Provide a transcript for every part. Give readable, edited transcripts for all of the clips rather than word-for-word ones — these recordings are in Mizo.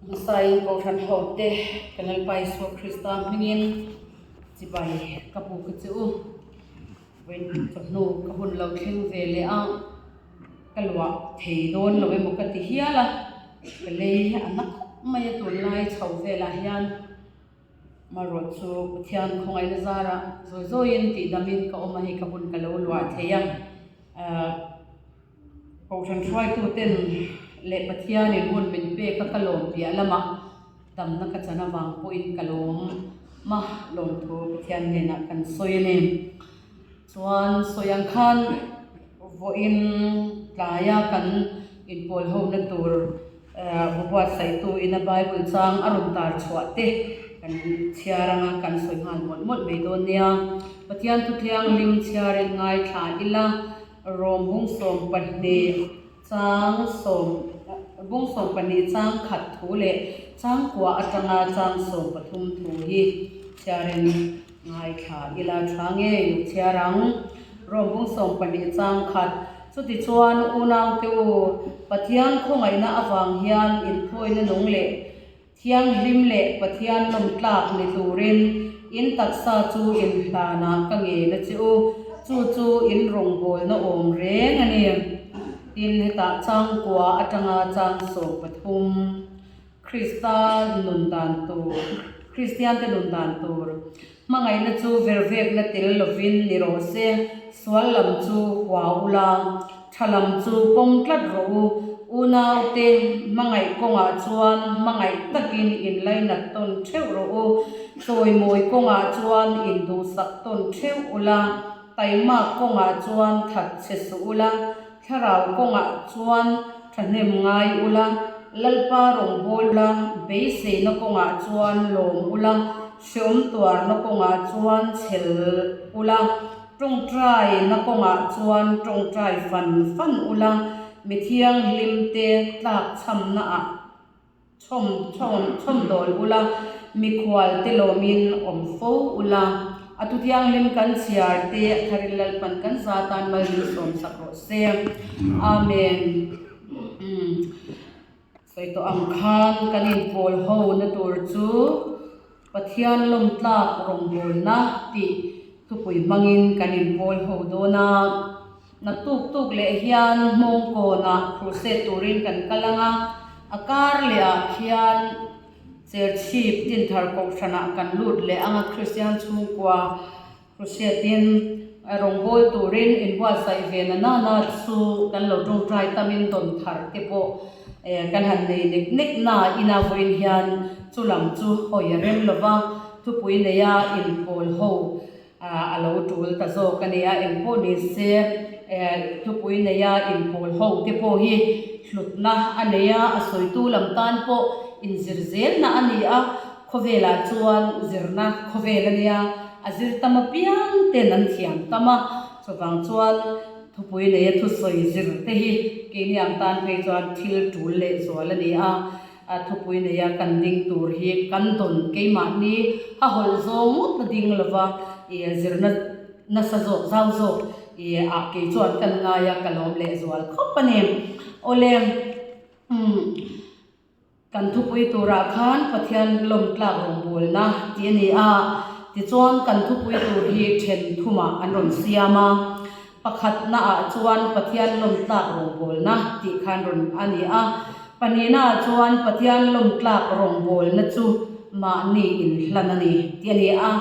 Hmasaiin Kohhran hote ka Lalpa Isua Krista hmingin chibai ka buk a che u. Vawiin chawhnu ka hun lo thleng ve leh a, ka luah thei dawn lo emaw ka ti hial a, ka lei a na khawp mai a tunlai chho velah hian amaherawh chu Pathian khawngaihna zarah zawi zawiin tihdamin ka awm a hei ka hun ka lo luah thei a. Kohhran hruaituten leh Pathianin hun min pek a ka lawm piah lamah damna ka chan avang pawhin ka lawm a, lawmthu Pathian hnenah kan sawi a ni. Chuan sawi ang khan vawiin tlaia kan inpawl hona tur bu buatsaihtu ina Bible chang a rawn tar chhuah te kan chhiar anga kan sawi nghal mawlh mawlh mai dawn nia. Pathian thuthianghlim chhiarin ngaithla ila. Rawm bung 12 chang sawm bung 12 chang khat thu leh chang kua atanga chang 13 thu hi chhiarin ngaithla ila tha ngei lo chhiar ang. Rawm bung 12 chang khat chutichuan unaute u Pathian khawngaihna avang hian inthawina nung leh Thianghlim leh Pathian lawmtlak ni turin in taksa chu in hlanah ka ngen a che u, chu chu in rawngbawlna awm reng a ni. Tin, hetah changkua atanga chang 13, Krista nun dan tur, Kristiante nun dan tur, Hmangaihna chu vervekna tel lovin ni rawh se, sual lam chu hua ula, tha lam chu pawm tlat rawh u. Unaute hmangaih kawngah chuan hmangaih takin inlainat tawn theuh rawh u. Chawimawi kawngah chuan induhsak tawn theuh ula, taimak kawngah chuan that che suh ula, thlarau kawngah chuan thahnem ngai ula, Lalpa rawngbâwl ula, beiseina kawngah chuan lawm ula, Hreawm tuarna kawngah chuan chhel ula, tawngtaina kawngah chuan tawngtai fan fan ula, mi thianghlimte tlakchhamnaah chhawm chhawm chhawm dawl ula, mikhualte lawmin awm fo ula. A thu thianghlim kan chhiar te a tharin Lalpan kan za tan mal min sawmsak rawh se. Amen. Sawi tawh ang khan kan inpawl ho na tur chu Pathian lawmtlak rawngbawlna tih thupui hmangin kan inpawl ho dawn a. Naktuk tuk leh hian Hmawngkawnah crusade turin kan kal ang a, a kar lehah khian Cherchhip Tinthar Kohhranah kan lut leh ang a, Kristian chhungkua Crusade-in rawngbâwl turin inbuatsaih ve na nana chu kan lo tawngtai tamin dawn thar te pawh kan han nei nek nek na ina vawiin hian chu lam chu hawi a rem lo va, thupui neia inpawl ho a lo tul ta zawk a nia. Engpawh ni se thupui neia inpawl ho te pawh hi hlutna a nei a, a sawitu lam tan pawh inzir zelna a ni a. Khawvelah chuan zirna khawvel a nia, a zir tam apiang ten an thiam tam a, chuvang chuan thupui neia thusawi zir te hi keini ang tan phei chuan thil tul leh zual a ni a, thupui neia kan ding tur hi kan dawn keimahni a hawlh zawng ngawt a ding lova, ih zirna nasa zawk zau zawk ih ah kei chuan kan ngai a ka lawm leh zual khawp a ni. Awle umm. Kan thupui turah khan Pathian lawmtlak rawngbawlna tih a ni a, tichuan kan thupui tur hi then thumah an rawn siam a, pakhatnaah chuan Pathian lawmtlak rawngbawlna tih khan rawn a ni a, pahnihnaah chuan Pathian lawmtlak rawngbawlna chu mahni inhlan a ni tih a ni a,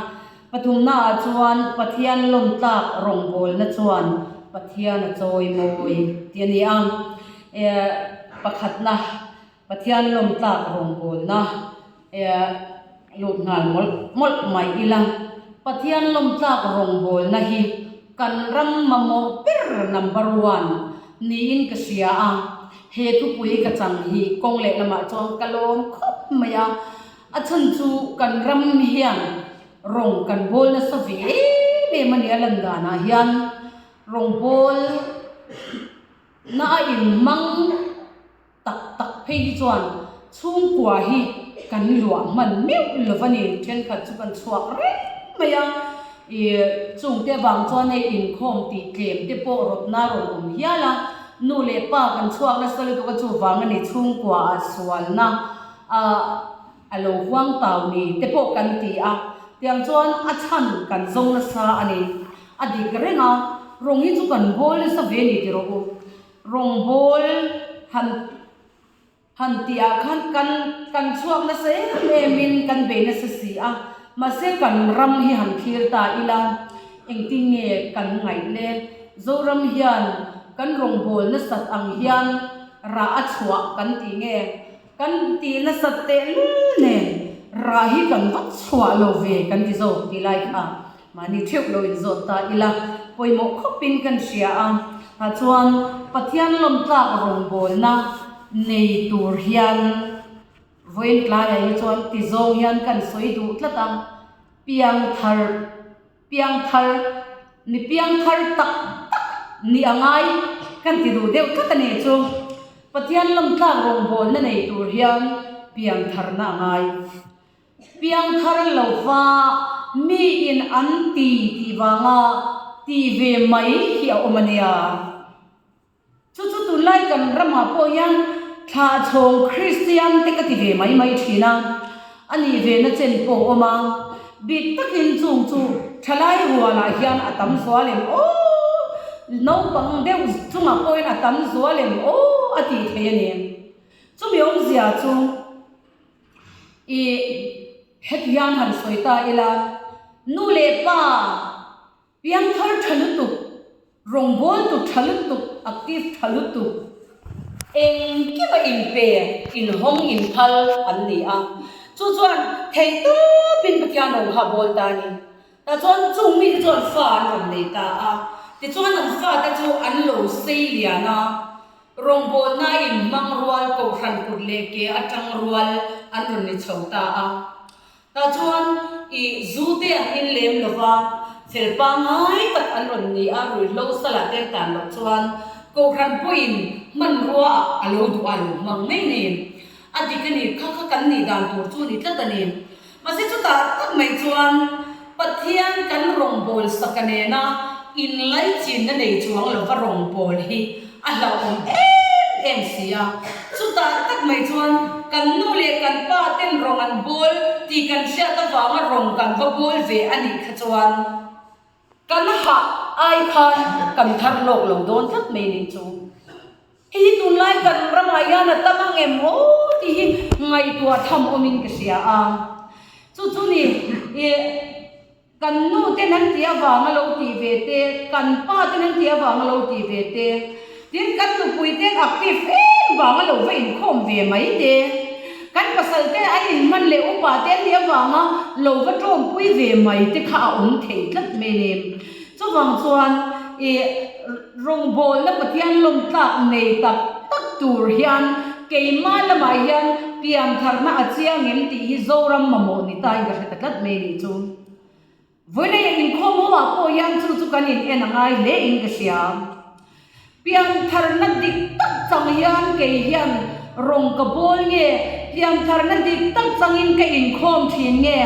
pathumnaah chuan Pathian lawmtlak rawngbawlna chuan Pathian a chawimawi tih a ni a. Pakhatna, Pathian lawmtlak rawngbawlna lut nghal mawlh mawlh mai ila. Pathian lawmtlak rawngbawlna hi kan ram mamawh ber number one niin ka hria a. He thupui ka chang hi kawng leh lamah chuan ka lawm khawp mai a. A chhan chu kan ram hian rawng kan bawl nasa ve em em a nia lan danah hian rawngbawl Na a inhmang tak tak phei hi chuan chhungkua hi kan luah hman meuh lo va ni. Thenkhat chu kan chhuak reng mai a, ih chungte avang chuan hei inkhawm tih tlem te pawh rawtna a rawn awm hial a, nu leh pa kan chhuak nasa lutuk a chuvang a ni chhungkua ah sualna. A lo huang tau ni te pawh kan ti a, tiang chuan a chhan kan zawng nasa a ni. A dik reng a, rawng hi chu kan bawl nasa ve ni ti rawh u. Rawng bawl han han tihah khan kan kan chhuak nasa em em in kan bei nasa si a, mahse kan ram hi han thlir ta ila engtin nge kan ngaih le? Zoram hian kan rawngbawl nasat ang hian rah a chhuah kan tih nge? Kan tih nasat tehlul nen rah hi kan va chhuah lo ve kan ti zawk tih lai kha mahni theuh lo inzawt ta ila pawimawh khawpin kan hria a, tah chuan Pathian lawmtlak rawngbawlna nei tur hian vawiin tlaiah hi chuan ti zawng hian kan sawi duh tlat a, piangthar Piangthar, mi piangthar tak tak nih a ngai kan ti duh deuh tlat a ni chu. Pathian lawmtlak rawngbawlna nei tur hian piangtharna a ngai. Piangthar lova miin an ti tih vanga ti ve mai hi a awm a nia. Chu chu tunlai kan ramah pawh hian thlahchhawng Kristian te ka ti ve mai mai thin a, a nih ve na chen pawh a awm a, bik takin chung chu thalai rualah hian a tam zual em aw, naupang deuh chungah pawhin a tam zual em aw a tih theih a ni. Chumi awmzia chu ih heti hian han sawi ta ila, nu leh pa, Piangthar tha lutuk, rawngbawltu tha lutuk, active tha lutuk, engkima inpe, inhawng, inphal an ni a. Chu chuan theihtawpin Pathian rawn kha bawl ta a ni. Tah chuan chung mite chuan fa an rawn nei ta a. Tichuan an fate chu an lo sei lian a, rawngbawlna inhmang rual, kohhran kut leh ke atang rual an rawn ni chho ta a. Tah chuan i zu te an in lem lo va, fel pangngai tak an rawn ni a, ruihhlo salah te an tan loh chuan Kohhran pawhin hmanrua ah a lo duh a, a lo hmang mai ni. A dik a ni, kha kha kan nih dan tur chu a ni tlat a ni. Mahse chutah tak mai chuan Pathian kan rawngbâwl saka nena inlaichinna nei chuang lova rawngbâwl hi a hlauhawm em em si a. Chutah tak mai chuan kan nu leh kan pa ten rawng an bawl tih kan hriat avanga rawng kan va bawl ve a nih kha chuan kan hah ai khan kan thar lawk lo dawn tlat mai nih chu. Hei hi tunlai kan ramah hian a tam ang em aw tih hi ngaihtuah tham awmin ka hria a. Chu chu ni ih. Kan nu ten an tih avanga lo tih ve te, kan pa ten an tih avanga lo tih ve te, tin kan nupui ten active em vanga lo va inkhawm ve mai te, kan pasal te an inhman leh upa te an nih avanga lo va tawmpui ve mai te kha a awm thei tlat mai ni. Chuvang chuan i rawngbawlna Pathian lawmtlak nei tak tak tur hian keimah lamah hian piantharna a chiang em tih hi Zoram mamawh ni tain ka hre ta tlat mai nih chu. Vawileia inkhawm ho ah pawh hian chu chu kan in en a ngai hle in ka hria. Piantharna dik tak chang hian kei hian rawng ka bawl nge, piantharna dik tak changin ka inkhawm thin nge,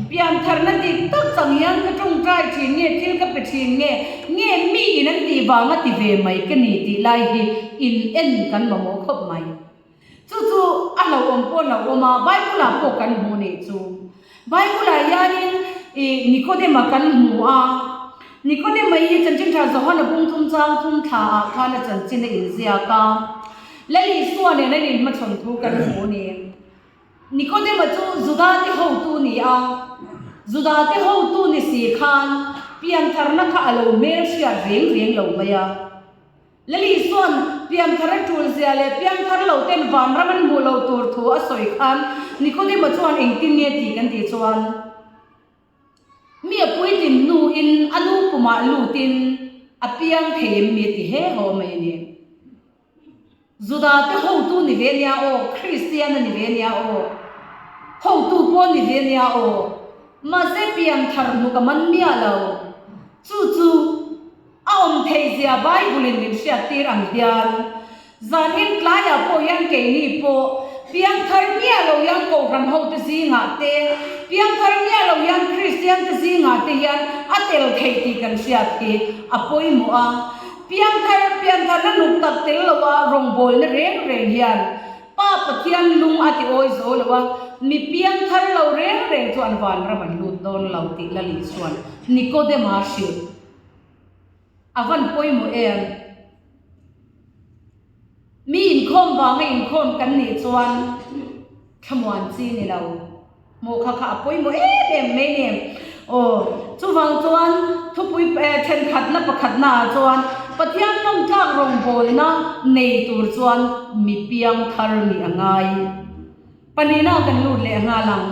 piantharna dik tak chang hian ka tawngtai thin nge, thil ka pe thin nge, nge mi in an tih vanga ti ve mai ka ni tih lai hi in en kan mamawh khawp mai. Chu chu a hlauhawm pawh hlauhawm a, Bible-ah pawh kan hmuh nih chu. Bible-ah hianin ih Nikodema kan hmu a, Nikodema hi Chanchin Tha Johana bung thum chang thum thlaah khan a chanchin a inziak a, Lal Isua nen an inhmachhawn thu kan hmu a ni. Nikodema chu Judate hotu ni a, Judate hotu ni si khan piantharna kha a lo hmelhriat reng reng lo mai a. Lali chuan pianthar a tul zia leh piangthar lo ten vanram an hmuh lo tur thu a sawi khan Nikodema chuan engtin nge tih kan tih chuan mi a puitlin hnuin a nu pumah lutin a piang thei em mi a ti he haw mai a ni. Judate hotu ni ve nia aw, Kristian a ni ve nia aw, hotu pawh ni ve nia aw, mahse pianthar hnuk a man miah lo. Chu chu. A awm theih zia Bible in min hriattir ang hian zanin tlaiah pawh hian keini pawh piangthar miah lo hian Kohhran hote zingah te, piangthar miah lo hian Kristian te zingah te hian a tel theih tih kan hriat hi a pawimawh a. Piangthar, piantharna nuk tak tel loa rawngbawlna reng reng hian Pa Pathian lung a ti awi zo lo. lo a, mi piangthar lo reng reng chuan vanram an lut dawn lo tih Lal Isua'n Nikodema hrilh a van pawimawh em? Mi inkhawm vanga inkhawm kan nih chuan thlamuan chi ni lo. Hmuh kha kha a pawimawh em em mai ni. Aw, chuvang chuan thupui thenkhatna pakhatna ah chuan Pathian lawmtlak rawngbawlna nei tur chuan mi piangthar nih a ngai. Pahnihna kan lut leh nghal ang.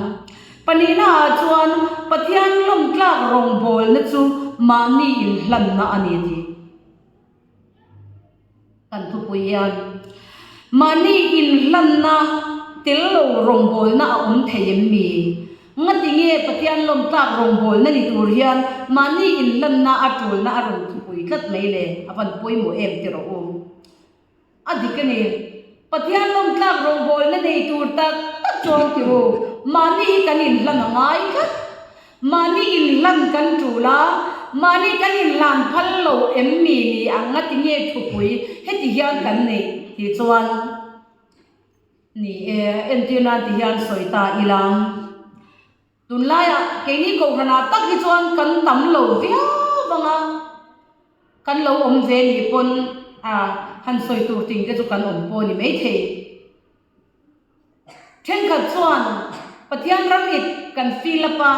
Pahnihna ah chuan Pathian lawmtlak rawngbawlna chu mahni inhlanna a ni tih. Kan thupui hian mahni inhlanna tel lo rawngbawlna a awm thei em mi? Ngati nge Pathian lawmtlak rawngbawlna ni tur hian mahni inhlanna a tulna a rawn thupui tlat mai le? A van pawimawh em ti rawh u. A dik a ni. Pathian lawmtlak rawngbawlna nei tur tak tak chuan ti u, mahni hi kan inhlan a ngai tlat. Mahni inhlan kan tul a, mahni kan inhlan phal lo em mi ni ang nga ti nge thupui heti hian kan neih tih chuan ni e, entir nan ti hian sawi ta ila. Tunlaiah keini kohhranah tak hi chuan kan tam lo viau vang a, kan lo awm ve nih pawn a han sawi tur ting te chu kan awm pawh a ni maithei. Thenkhat chuan Pathian ram ip kan fill up a,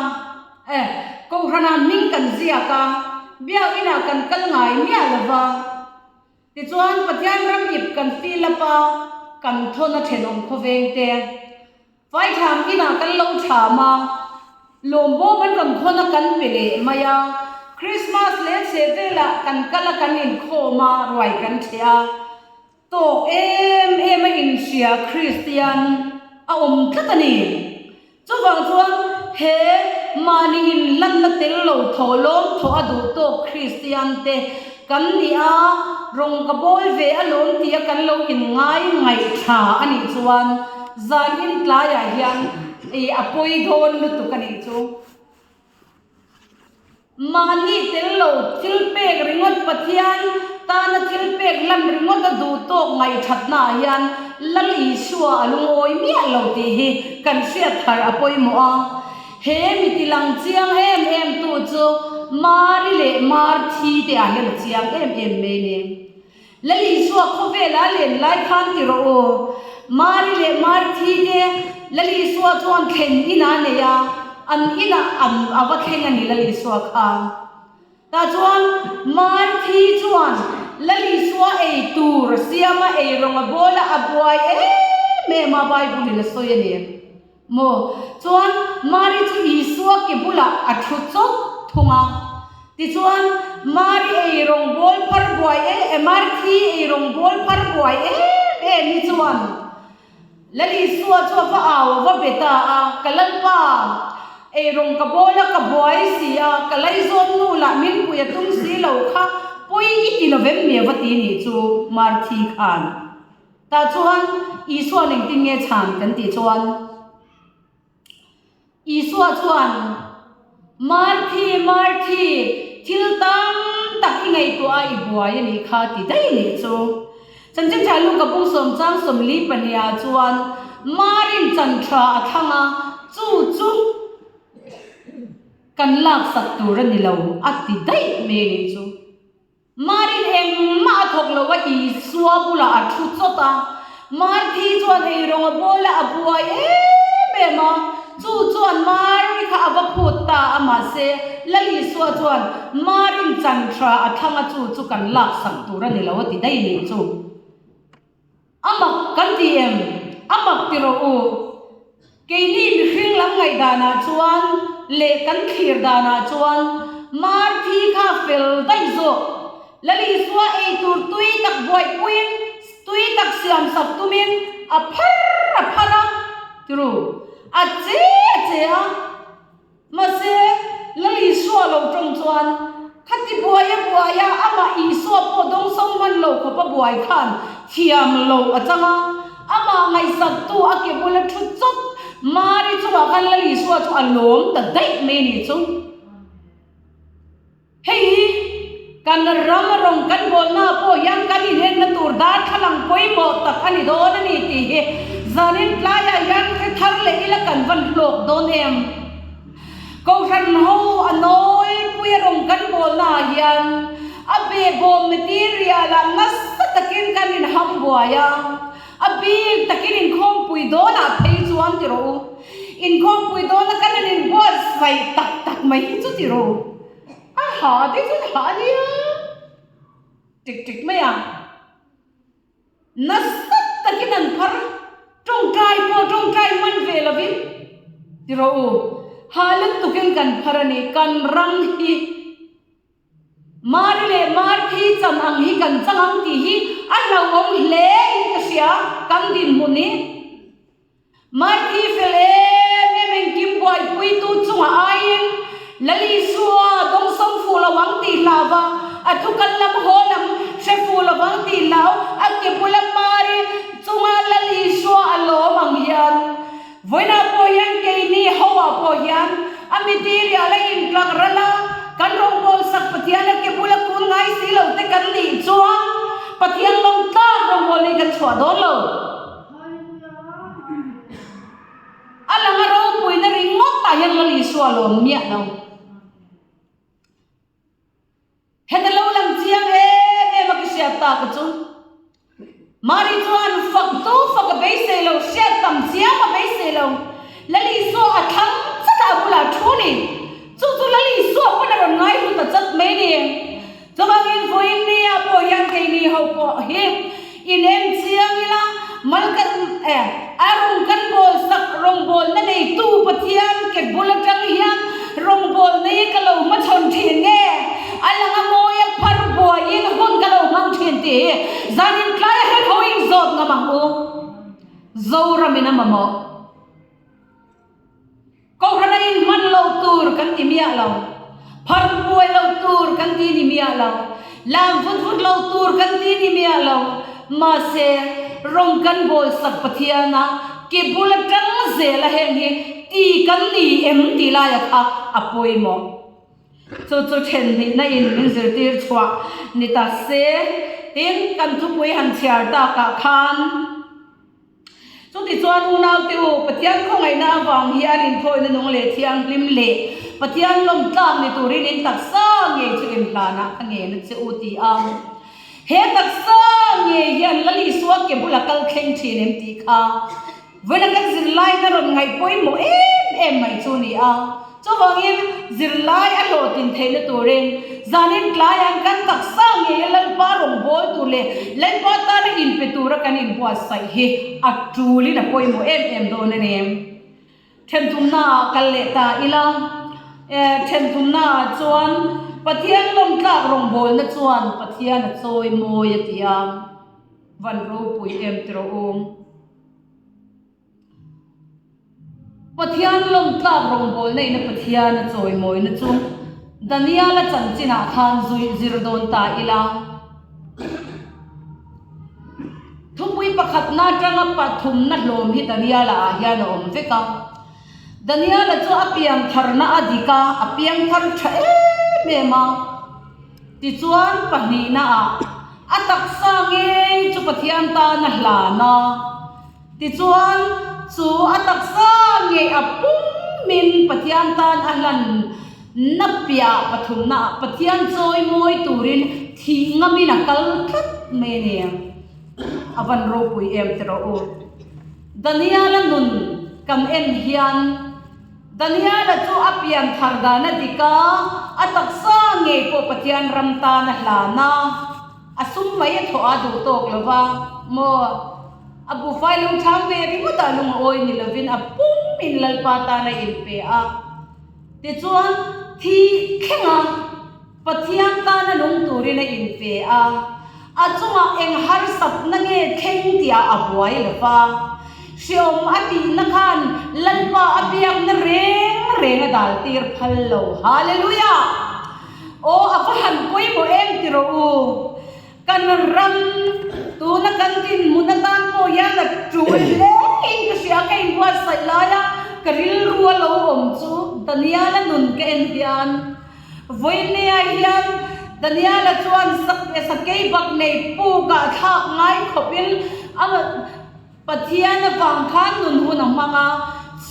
eh kohhranah hming kan ziak a, biakinah kan kal ngai miah lo va, tichuan Pathian ram ip kan fill up a, kan thawn a thenawm khawveng te. Vaithlam inah kan lo thlam a, lawmbawm an rawn khawn a kan pe leh mai a, Krismas leh chhe velah kan kal a kan inkhawm a, ruai kan ṭheh a, tawk em em a inhria Kristian a awm tlat a ni. Chuvang chuan he mahni inhlanna tel lo thaw lawm thaw a duh tawk Kristian te kan ni a, rawng ka bawl ve alawm tia kan lo inngai ngaihthla a nih chuan zan in tlaiah hian ih a pawi dawn lutuk a nih chu. Mahni tel lo thil pek ringawt Pathian tana thil pek lan ringawt a duh tawk ngaihthatnaah hian Lal Isua a lungawi miah lo tih hi kan hriat thar a pawimawh a. He mi ti lang chiang em em tu chu Mari leh Marthi te ah hian a chiang em em mai ni. Lal Isua khawvela len lai khan ti rawh u. Mari leh Marthi te Lal Isua chuan thlen inah a nei a, an inah an a va thleng a ni Lal Isua kha. Tah chuan Marthi chuan Lal Isua ei tur a siam a, ei rawng a bawl a, a buai em em a Bible in a sawi a ni. Maw? Chuan Mari chu Isua ke bulah a thu chawt thung a. Tichuan Mari ei rawngbawl phar buai em Marthi ei rawngbawl phar buai em em hi chuan Lal Isua chu a va au a va be ta a, Ka Lalpa, ei rawng ka bawl a, ka buai si a, ka laizawn nu lah min pui a tum si lo kha, pawi i ti lo vem mi a va ti nih chu Marthi khan. Tah chuan Isua'n engtin nge chhan kan tih chuan Isua chuan, Marthi, Marthi, thil tam tak i ngaihtuah a i buai a nih kha ti daih nih chu. Chanchin Tha Luka bung sawmchang 42 ah chuan Marin chan tha a thlang a, chu chu kan laksak tur a ni lo a ti daih mai a nih chu. Marin engmah a thawk lo a, Isua bulah a thu chawt a. Marthi chuan eirawng a bawl a, a buai em em a. Chu chuan Mari kha a va phut ta a, mahse Lal Isua chuan Marin chan tha a thlang a, chu chu kan laksak tur a ni lo a ti daih nih chu. A mak kan ti em? A mak ti rawh u. Keini mihring lam ngaihdanah chuan leh kan thlir danah chuan Marthi kha fel daih zawk. Lal Isua ei tur tui tak buaihpuiin, tui tak siamsak tumin a phar a phar a, ti ru. A che a che a. Mahse, Lal Isua lo tawng chuan, Khati buai a buai a, amah Isua pawh dawngsawm hman lo khawp a buai khan thiam lo a chang a, amah ngaihsaktu a ke bula thu chawt Mari chungah khan Lal Isua chu a lawm ta daih mai ni chu. Hei hi kan ram rawng kan bawlna pawh hian kan inenna tur darthlalang pawimawh tak a ni dawn a ni tih hi zanin tlaiah hian hre thar leh. Kohhran ho a nawlpui a rawn kan bawlna ah hian a behbawm material ah nasa takin kan inham buai a, a bik takin inkhawmpui dawnah phei chuan ti rawh u. Inkhawmpui dawna kan han inbuatsaih tak tak mai hi chu ti rawh u. A ha te chuan a ha a nia tik tik mai a. Nasa takin an phar, tawngtai pawh tawngtai hman ve lovin ti rawh u, ha lutukin kan phar a ni, kan ram hi Mari leh Marthi chan ang hi kan chang ang tih hi a hlauhawm hle in ka hria, kan dinhmun hi. Marthi fel em em engkim buaipuitu chungah aiin Lal Isua dawngsawm fuh lo ang tih hlau va, a thu kal lam haw lam hre fuh lo vang tih hlau, a ke bula Mari chunga Lal Isua a lawm ang hian vawiinah pawh hian keini hoah pawh hian a mitiriah la intlak ral a, kan rawngbawlsak Pathian a ke bula kun ngai si lo te kan nih chuan Pathian lawmtlak rawngbawl hi kan chhuah dawn lo. A lang a ropuina ringawt ah hian Lal Isua a lawm miah lo. Heta lo lang chiang em em a ka hriat tak a chu. Mari chuan fak tu fak a beisei lo, hriat tam chiam a beisei lo. Lal Isua a thlang chat a a bulah thu ni. Chu chu Lal Isua pawn a rawn ngai hlu ta chat mai ni. Chuvangin vawiin nia pawh hian keini ho pawh hi inem chiang ila, mal kan eh a rawng kan bawl sak rawngbawlna neitu Pathian ke bul atang hian rawngbawlna hi ka lo hmachhawn thin nge a lang a mawi a phar buaiin hun ka lo hmang thin tih hi zanin tlaia hian ho inzawt ngam ang u. Zoramin a mamawh. Kohhran a inhman lo tur kan ti miah lo, phar buai lo tur kan ti ni miah lo, lam vut vut lo tur kan ti ni miah lo, mahse rawng kan bawl sak Pathiana ke bul atang zela heng hi ti kan ni em tih laia kha a pawimawh. Chu chu then hnihna in min zirtir chhuah ni ta se, tin kan thupui han chhiar takah khan, Chutichuan unaute u, Pathian khawngaihna avang hian inthawina nung leh thianghlim leh Pathian lawmtlak ni turin in taksa ngei chu inhlanah ka ngen a che u ti a. He taksa ngei hian Lal Isua ke bula kal thleng thin em tih kha vawiina kan zirlaina rawn ngaih pawimawh em em mai chu a ni a. Chuvangin, zirlai a hlawhtlin theihna turin zanin tlaiah kan taksa ngeia Lalpa rawngbâwl tur leh Lalpa tana inpe tura kan inbuatsaih hi a ṭulin a pawimawh em em dawn a ni. Ṭhenthumnaah kal leh ta ila, ṭhenthumnaah chuan Pathian lawmtlak rawngbâwlna chuan Pathian a chawi mawi a ti a, van ropui em ti rawh u. Pathian lawmtlak rawngbawlna ina Pathian a chawimawina chu Daniel-a chanchinah khan zui zir dawn ta ila. Thupui pakhatna atanga pathumna hlawm hi Daniel-a ah hian a awm vek a. Daniel-a chu a piantharna a dik a, a piangthar tha em em a. Tichuan pahnihna ah a taksa ngei chu Pathian tan a hlan a. Tichuan, chu a taksa ngei a pumin Pathian tan a hlan na piah pathumna ah Pathian chawi mawi turin thih ngamin a kal tlat mai a ni. A van ropui em ti rawh u. Daniel-a nun kan en hian Daniel-a chu a pian thar dan a dik a, a taksa ngei pawh Pathian ram tan a hlan a, a sum mai a thawh a duh tawk lo va maw? A buhfai lo chhang ve ringawt ah lung a awi ni lovin a pum in Lalpa tan a inpe a. Tichuan, thi thleng a, Pathian tana nung turin a inpe a. A chungah eng harsatna nge thleng tihah a buai lo va. Hreawm a tihna khan Lalpa a biakna reng reng a dal tir phal lo. Hallelujah! Aw, a va han pawimawh em ti rawh u. Kan ram tuna kan dinhmun atan pawh hian a tul hle in ka hria, ka inbuatsaih laia ka rilru a lo awm chu Daniel-a nun ka en hian vawinia hian Daniel-a chuan sakei bak nei pukah thlak ngai khawpin a Pathian avang khan nun hun a hmang a.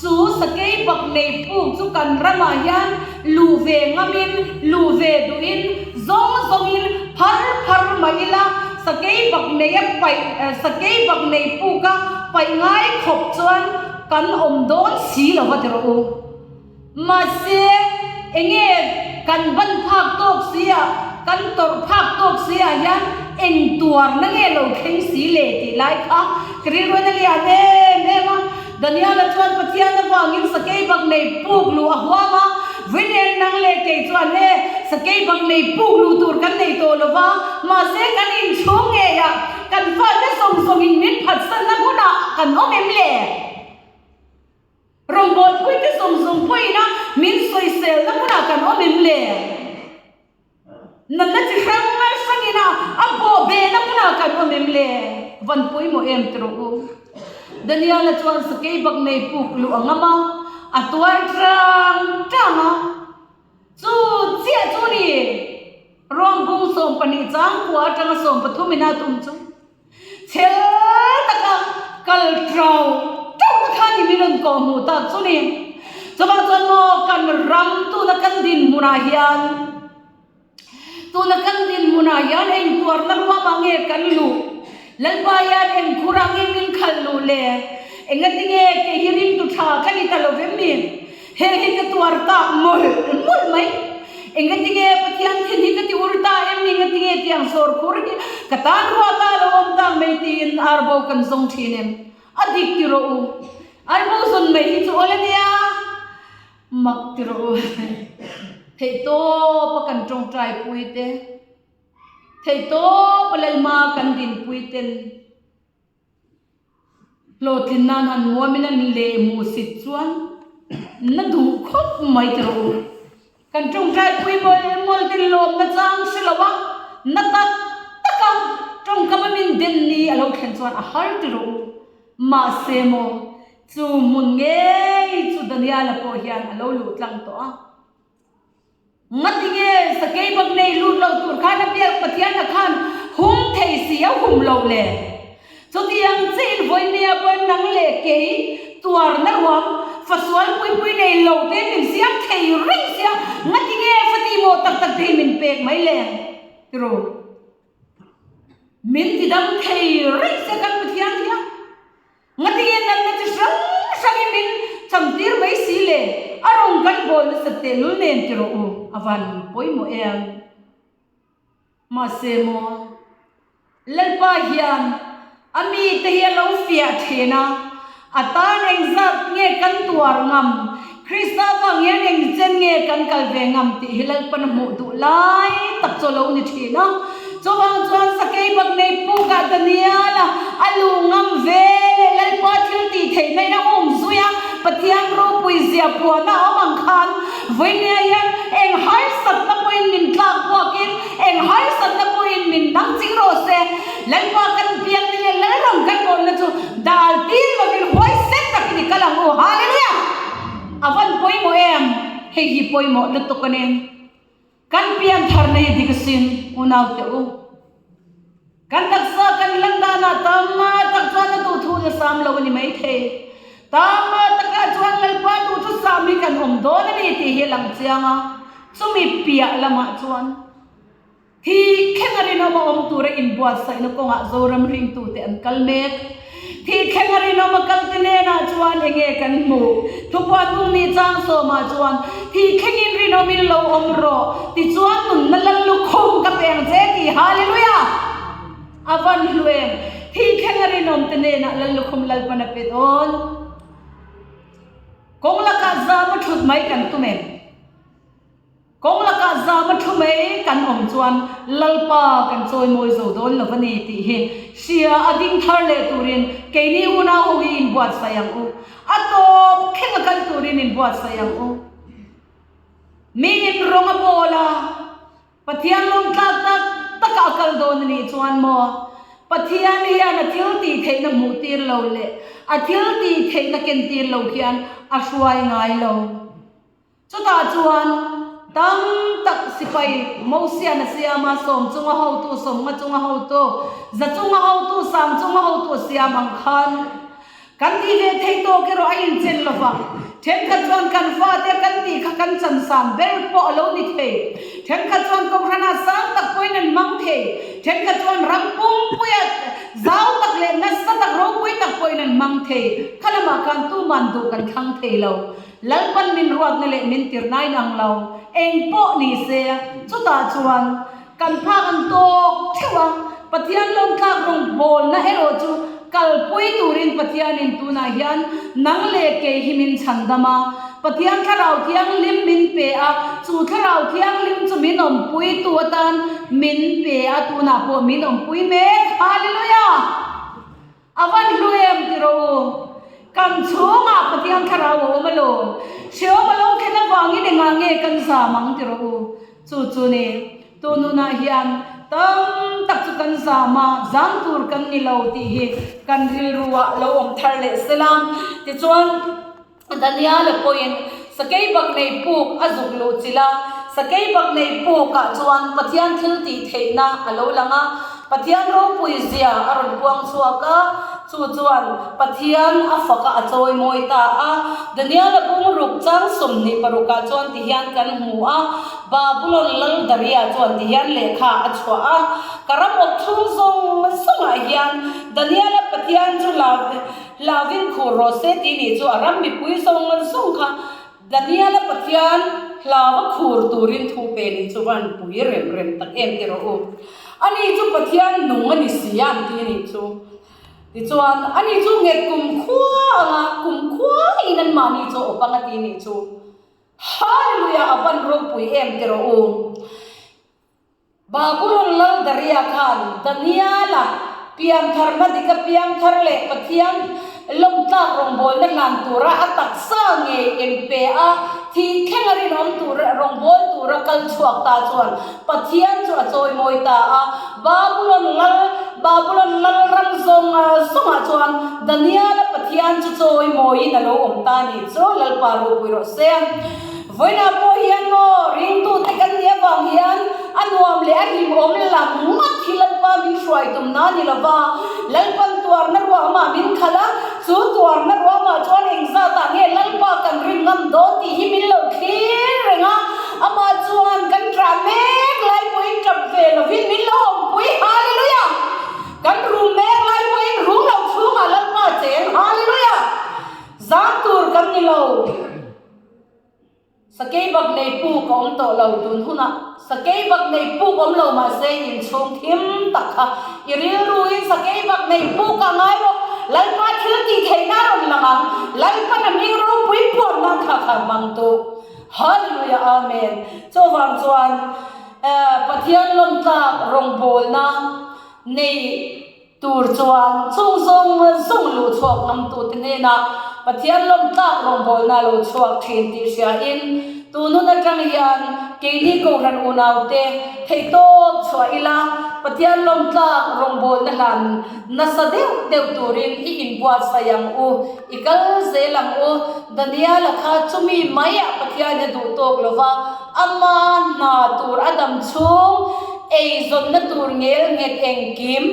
Chu sakei bak nei puk chu kan ramah hian luh ve ngamin, luh ve duhin, zawng zawngin phar phar mah ila, sakei bak nei a paih, sakei bak nei puk a paih ngai khawp chuan kan awm dawn si lo va ti rawh u. Mahse, enge kan ban phak tawk si ah, kan tawrh phak tawk si ah hian eng tuarna nge lo thleng si le tih lai kha ka rilruain a lian em em a. Daniela chuan Pathian avangin sakei bak nei puk luh a huam a, Vinen nang leh kei chuan e, sakei bak nei puk luh tur kan nei tawh lo va, mahse kan inchhung ngeiah kan fate zawng zawngin min phatsanna hmunah kan awm em le? Rawngbawlpuite zawng zawng pawhin a min sawiselna hmunah kan awm em le? Natna chi hrang hrangin a a bawh behna hmunah kan awm em le? Van pawimawh em ti rawh u. Daniela chuan sakei bak nei puk luh a ngam a, a tuar tang tang a. Chu chiah chu ni Rawng bung 12 chang kua atanga 13 in a tum chu. Chhel taka kal trau trau na kha ni min rawn kawh hmuh tak chu ni. Chuvang chuan maw kan ram tuna kan dinhmunah hian tuna kan dinhmunah hian eng tuarna ruamah nge kan luh? Lalpa hian eng khurah nge min khalh luh le? Engati nge kei hi rimtu tha ka ni ta lo vem mi? He hi ka tuar tak mawlh mawlh mai. Engatinge Pathian thin hi ka ti ur ta em? Engatinge tiang sawr khur hi ka tan rua ta lo awm tak mai tiin arbo kan zawng thin em? A dik ti rawh u. Arbo zawn mai hi chu awl a nia. Mak ti rawh u. Theihtawp a kan tawngtai pui te, theihtawp a Lalma kan dinpui ten. Hlawhtlin nan han muamin an leh hmuhsit chuan na duh khawp mai ti rawh u. Kan tawngtai pui mawlh mawlh te lawmna chang hre lo a, na tak tak a tawngkam a min den ni a lo thlen chuan a har ti rawh u. Mahse maw, chu hmun ngei chu Daniela pawh hian a lo luh tlang tawh a. Ngatinge sakei bak nei lut lo tur khan a biak Pathianna khan hum thei si a hum lo le? Chutiang che in vawinia pawhin nang leh kei tuarna ruang fasual puipui nei lo te min siam thei reng sia ngatinge fati maw tak tak te hi min pek mai le? Tiru. Min tidam thei reng sia kan Pathian hian. Ngatinge natna chi hrang hrangin min chamtir mai si le, a rawng kan bawl nasat tehlul nen ti rawh u, a van pawimawh em. Mahse maw, Lalpa hian a mite hi a lo fiah thin a, a tan engzat nge kan tuar ngam, Krista vang hian engchen nge kan kal ve ngam tih hi Lalpan a hmuh duh lai tak chu a lo ni thin a. Chuvang chuan sakei bak nei pukah Daniel-a a luh ngam ve leh Lalpa thil tih theihna in a um zui a, Pathian ropui zia puahna a awm ang khan vawinia hian eng harsatna pawhin min tlak buakin eng harsatna pawhin min dang ching rawh se. Lalpa kan biakna leh Lalram kan bawlna chu dal tir lovin huaisen takin i kal ang u. Hallelujah! A van pawimawh em? Hei hi pawimawh lutuk a ni. Kan piantharna hi dik asin, unaute u. Kan taksa kan lan danah tamma tak chuan a duhthu la sam lo a ni maithei. Tamma takah chuan Lalpa duhthusam hi kan awm dawn a ni tih hi a lang chiang a, chumi piah lamah chuan thi thleng a rinawm a awm tura inbuatsaihna kawngah Zoram ringtute an kal mek. Thi thleng a rinawm a kal te hnenah chuan enge kan hmuh? Thupuan bung ni chang sawmah chuan, Thi thlengin rinawmin lo awm rawh, tichuan nunna lal lukhum ka pe ang che tih Hallelujah! A van hlu em! Thi thleng a rinawm te hnenah lal lukhum Lalpan a pe dawn. Kawng lakah zam a thut mai kan tum em? Kawng lakah zam a thu mai kan awm chuan Lalpa kan chawimawi zo dawn lo a ni tih hi hria a ding thar leh turin keini unau ho hi inbuatsaih ang u. A tawp thleng a kal turin inbuatsaih ang u. Miin rawng a bawl a, Pathian lawmtlak tak taka a kal dawn a nih chuan maw Pathian hian a thil tih theihna hmuh tir lo leh a thil tih theihna ken tir lo hian a hruai ngai lo. Chutah chuan tam tak sipai Mosian a siam a, sawm chunga hotu, sawmnga chunga hotu, za chunga hotu, sang chunga hotu a siam ang khan. Kan tih ve theih tawk erawh a inchen lo vang. Thenkhat chuan kan fate kan tih kha kan chansan ber pawh a lo ni thei. Thenkhat chuan Kohhranah sang tak pawhin an hmang thei. Thenkhat chuan ram pumpuia zau tak leh nasa tak ropui tak pawhin an hmang thei. Kha lamah khan tuman duh kan thlang thei lo. Lalpan min ruatna leh min tirhna a inang lo. Eng pawh ni se, chutah chuan Kan phak an tawk theuh a, Pathian lawmtlak rawngbawlna erawh chu kalpui turin Pathianin tunah hian nang leh kei hi min chhandam a, Pathian Thlarau Thianghlim min pe a, chu Thlarau Thianghlim chu min awmpuitu atan min pe a, tunah pawh min awmpui mek. Hallelujah! A van hlu em ti rawh u. Kan chhungah Pathian Thlarau a awm alawm. Hreawm a lo thlen avangin engah nge kan zam ang ti rawh u. Chu chu ni, tununah hian tam tak chu kan zam a, zam tur kan ni lo tih hi kan rilruah lo awm thar leh sela. Tichuan. Daniela pawhin sakei bak nei puk a zuk luh chilh a, sakei bak nei pukah chuan Pathian thil tih theihna a lo lang a, Pathian ropui zia a rawn puang chhuak a, chu chuan Pathian a fak a, a chawi mawi ta a. Daniela bung ruk chang 26 ah chuan ti hian kan hmu a, Babulon lal Daria chuan ti hian lehkha a chhuah a, Ka ram awp chhung zawng zawngah hian Daniela Pathian chu la Hlavin khur rawh se tih nih chu a ram mipui zawng zawng kha Daniela Pathian hlava khur turin thu pe nih chu van pui rem rem tak em ti rawh u. Ani chu Pathian nung a ni si a an ti a nih chu. Tichuan ani chu nghet kumkhua anga kumkhuain anmahni chu a awp anga ti nih chu. Hallelujah a van ropui em ti rawh u. Babulon lal Daria khan Daniela piantharna dika piangthar leh Pathian lawmtlak rawngbawlna hlan tura a taksa ngei inpe a, thih thleng a rinawm tur rawngbâwl tura kal chhuak ta chuan Pathian chu a chawimawi ta a. Babulon lal Babulon lal ram zawng zawngah chuan Daniela Pathian chu chawimawiin a lo awm ta a nih chu Lalpa ropui rawh se. Vawiinah pawh hian maw ringtute kan nih avang hian a nuam leh a hlimawm lam ngawt hi Lalpa min hruai tumna a ni lo va, Lalpan tuarna ruahmah min khalh a, chu tuarna ruahmah chuan engzatah nge Lalpa kan rin ngam dawn tih hi min lo thlir reng a, amah chuan kan ṭah mek lai pawhin ṭap ve lovin min lo awmpui, Hallelujah! Kan rum mek lai pawhin rum lo chhungah Lalpa cheng, Hallelujah! Zam tur kan ni lo. Sakei bak nei puk a awm tawh lo tun hunah sakei bak nei puk awm lo mahse inchhung thim tak kha i rilruin sakei bak nei puk a ngai rawh. Lalpa thil tih theihna a rawn lang ang. Lalpan a hming ropui puan nan kha kha hmang tu. Hallelujah Amen. Chuvang chuan Pathian lawmtlak rawngbawlna nei Tur chuan chung zawng zawng luh chhuak ngamtute hnenah Pathian lawmtlak rawngbawlna a lo chhuak thin tih hriain tun hun atang hian keini Kohhran unaute theihtawp chhuah ila Pathian lawmtlak rawngbawlna hlan nasa deuh deuh turin i inbuatsaih ang u, i kal zel ang u. Daniela kha chumi maiah Pathian a duh tawk lova, Ama hna tur a dam chhung, eizawnna tur ngel nghet engkim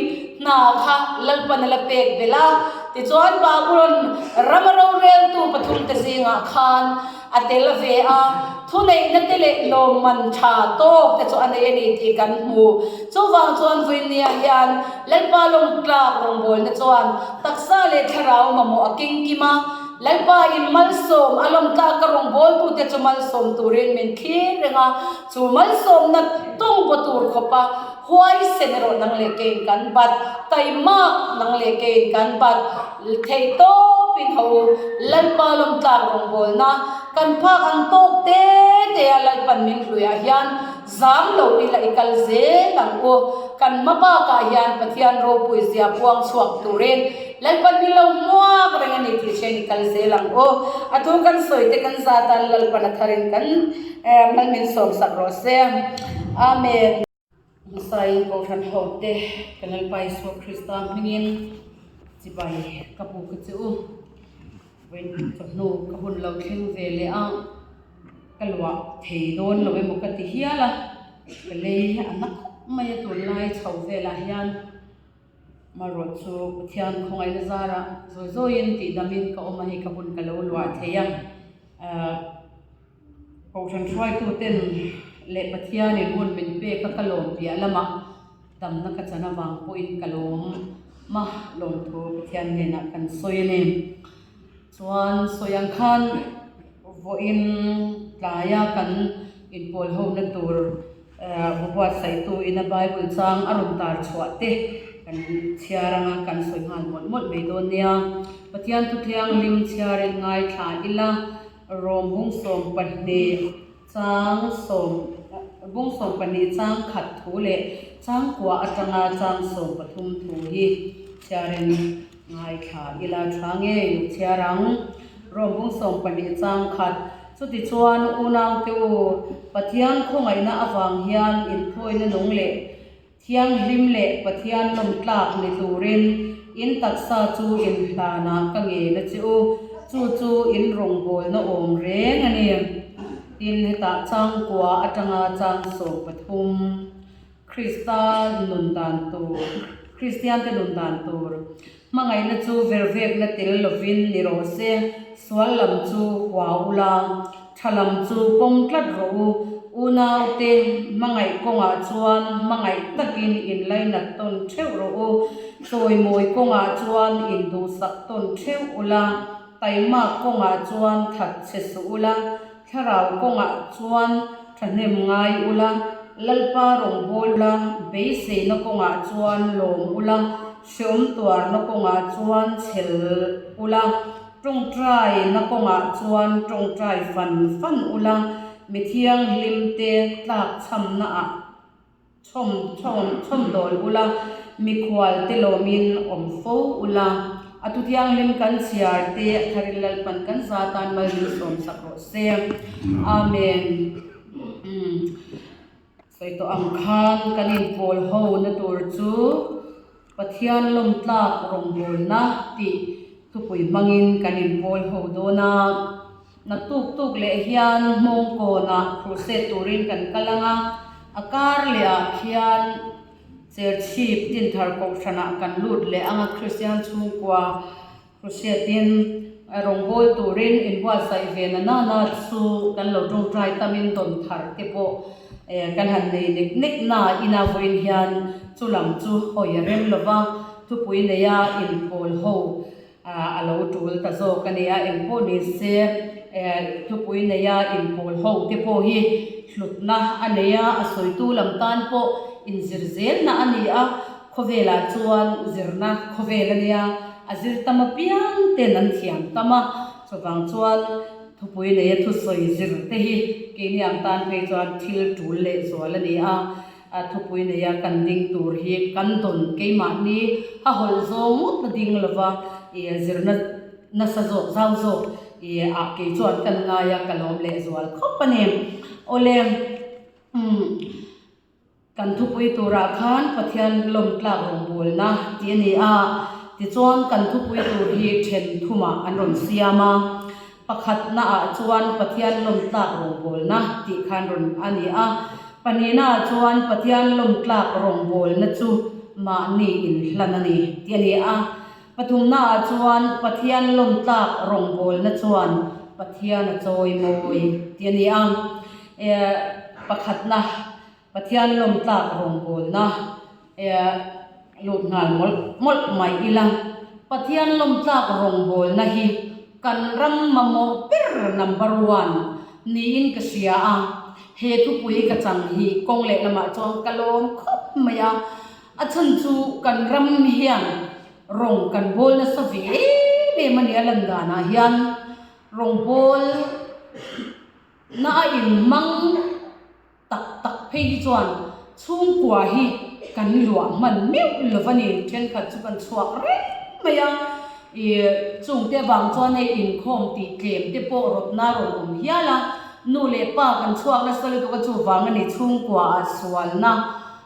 hna kha Lalpan a la pek belh a. Tichuan Babulon rama roreltu pathumte zingah khan a tel ve a, thuneihna te leh lawmman tha tawk te chu a nei a ni tih kan hmu. Chuvang chuan Vuinia hian Lalpa lawngtlak rawngbawlna chuan taksa leh thlarau mamawh a kengkim a, Lalpa in malsawm a lawmtlak ka rawngbawltute chu malsawm turin min thlir reng a, chu malsawmna tawng baw tur khawpa huaisen erawh nang leh keiin kan bat, taimak nang leh keiin kan bat theih tawpin ho u. Lalpa lawmtlak rawngbawlna kan phak ang tawk te te a Lalpan min hluiah hian Zam lo ila i kal zel ang u. Kan hma bakah hian Pathian ropui zia puang chhuak turin Lalpan min lo hmuak reng a ni tih hriain i kal zel ang u. A thu kan sawi te kan zat a, Lalpan a tharin kan mal min sawm sak rawh se. Amen. Hmasaiin Kohhran hote ka Lalpa Isua Krista hmingin chibai ka bu ka che u. Vawiin chawhnu ka hun lo thleng ve leh a. Ka luah thei dawn lo emaw ka ti hial a, ka lei a na khawp mai a tunlai chho velah hian. Marawh chu Pathian khawngaihna zarah zawi zawiin tihdamin ka awm a, hei ka hun ka lo luah thei a. Kohhran hruaituten leh Pathianin hun min pek a, ka lawm piah lamah damna ka chan avang pawhin ka lawm a, lawmthu Pathian hnenah kan sawi a ni. Chuan sawi ang khan vawiin tlaia kan inpawl hona tur bu buatsaihtu ina Bible chang a rawn tar chhuah te kan chhiar anga kan sawi nghal mawlh mawlh mai dawn nia. Pathian thuthianghlim chhiarin ngaithla ila Rom bung 12 chang sawm bung 12 chang khat thu leh chang kua atanga chang 13 thu hi chhiarin Ngaithla ila tha ngei u chhiar ang. Rom bung 12 chang khat, Chutichuan unaute u, Pathian khawngaihna avang hian inthawina nung leh thianghlim leh Pathian lawmtlak ni turin in taksa chu inhlanah ka ngen a che u, chu chu in rawngbawlna awm reng a ni. Tin, hetah chang kua atanga chang 13. Krista nun dan tur, Kristiante nun dan tur, hmangaihna chu vervekna tel lovin ni rawh se, sual lam chu hua ula, tha lam chu pawm tlat rawh u, unaute hmangaih kawngah chuan hmangaih takin inlainat tawn theuh rawh u, chawimawi kawngah chuan induhsak tawn theuh ula, taimak kawngah chuan that che suh ula, Thlarau kawngah chuan thahnem ngai ula, Lalpa rawngbâwl ula, beiseina kawngah chuan lawm ula, hreawm tuarna kawngah chuan chhel ula, tawngtaina kawngah chuan tawngtai fan fan ula, mi thianghlimte tlakchhamnaah Chhawm chhawm chhawm dawl ula, mikhual te lawmin awm fo ula, a thu thianghlim kan chhiar te a tharin Lalpan kan za tan mal min sawm sak rawh se. Amen. Umm sawi tawh ang khan kan inpawl ho na tur chu Pathian lawmtlak rawngbawlna tih thupui hmangin kan inpawl ho dawn a. Naktuk tuk leh hian Hmawngkawnah crusade turin kan kal ang a, a kar lehah khian Cherchhip Dinthar Kohhranah kan lut leh ang a, Kristian chhungkua crusade-in rawngbâwl turin inbuatsaih ve na nana chu kan lo tawngtai tamin dawn thar te pawh kan han nei nek nek na ina vawiin hian chu lam chu hawi a rem lova, thupui neia inpawl ho a lo tul ta zawk a nia, engpawh ni se thupui neia inpawl ho te pawh hi hlutna a nei a, a sawitu lam tan pawh inzir zelna a ni a, khawvelah chuan zirna khawvel a nia, a zir tam apiang ten an thiam tam a, chuvang chuan thupui neia thusawi zir te hi keini ang tan phei chuan thil tul lehzual a ni a. A thupui neia kan ding tur hi kan dawn keimahni a hawlh zawng ngawt na ding lova i zirna nasa zawk zau zawk i ah kei chuan kan ngai a ka lawm leh zual khawp a ni. Awle umm kan thupui turah khan Pathian lawm tlak rawngbawlna tih a ni a, tichuan kan thupui tur hi then thumah an rawn siam a. Pakhatna ah chuan Pathian lawm tlak rawngbawlna tih khan rawn a ni a. Pahnihna ah chuan Pathian lawm tlak rawngbawlna chu mahni inhlan a ni tih a ni a. Pathumna ah chuan Pathian lawm tlak rawngbawlna chuan Pathian a chawi mawi tih a ni a. Pakhatna Pathian lawm tlak rawngbawlna lut nghal mawlh mawlh mai ila. Pathian lawm tlak rawngbawlna hi kan ram mamawh ber number one niin ka hria a, he thupui ka chang hi kawng leh lamah chuan ka lawm khawp mai a, a chhan chu kan ram hian rawng kan bawl nasa ve em em a nia lan danah hian rawngbawl na a inhmang. Tak tak phei hi chuan chhungkua hi kan luah hman meuh lo va ni, thenkhat chu kan chhuak reng mai a, ih chungte avang chuan hei inkhawm tih tlem te pawh rawtna a rawn awm hial a, nu leh pa kan chhuak nasa lutuk a chuvang a ni chhungkua ah sualna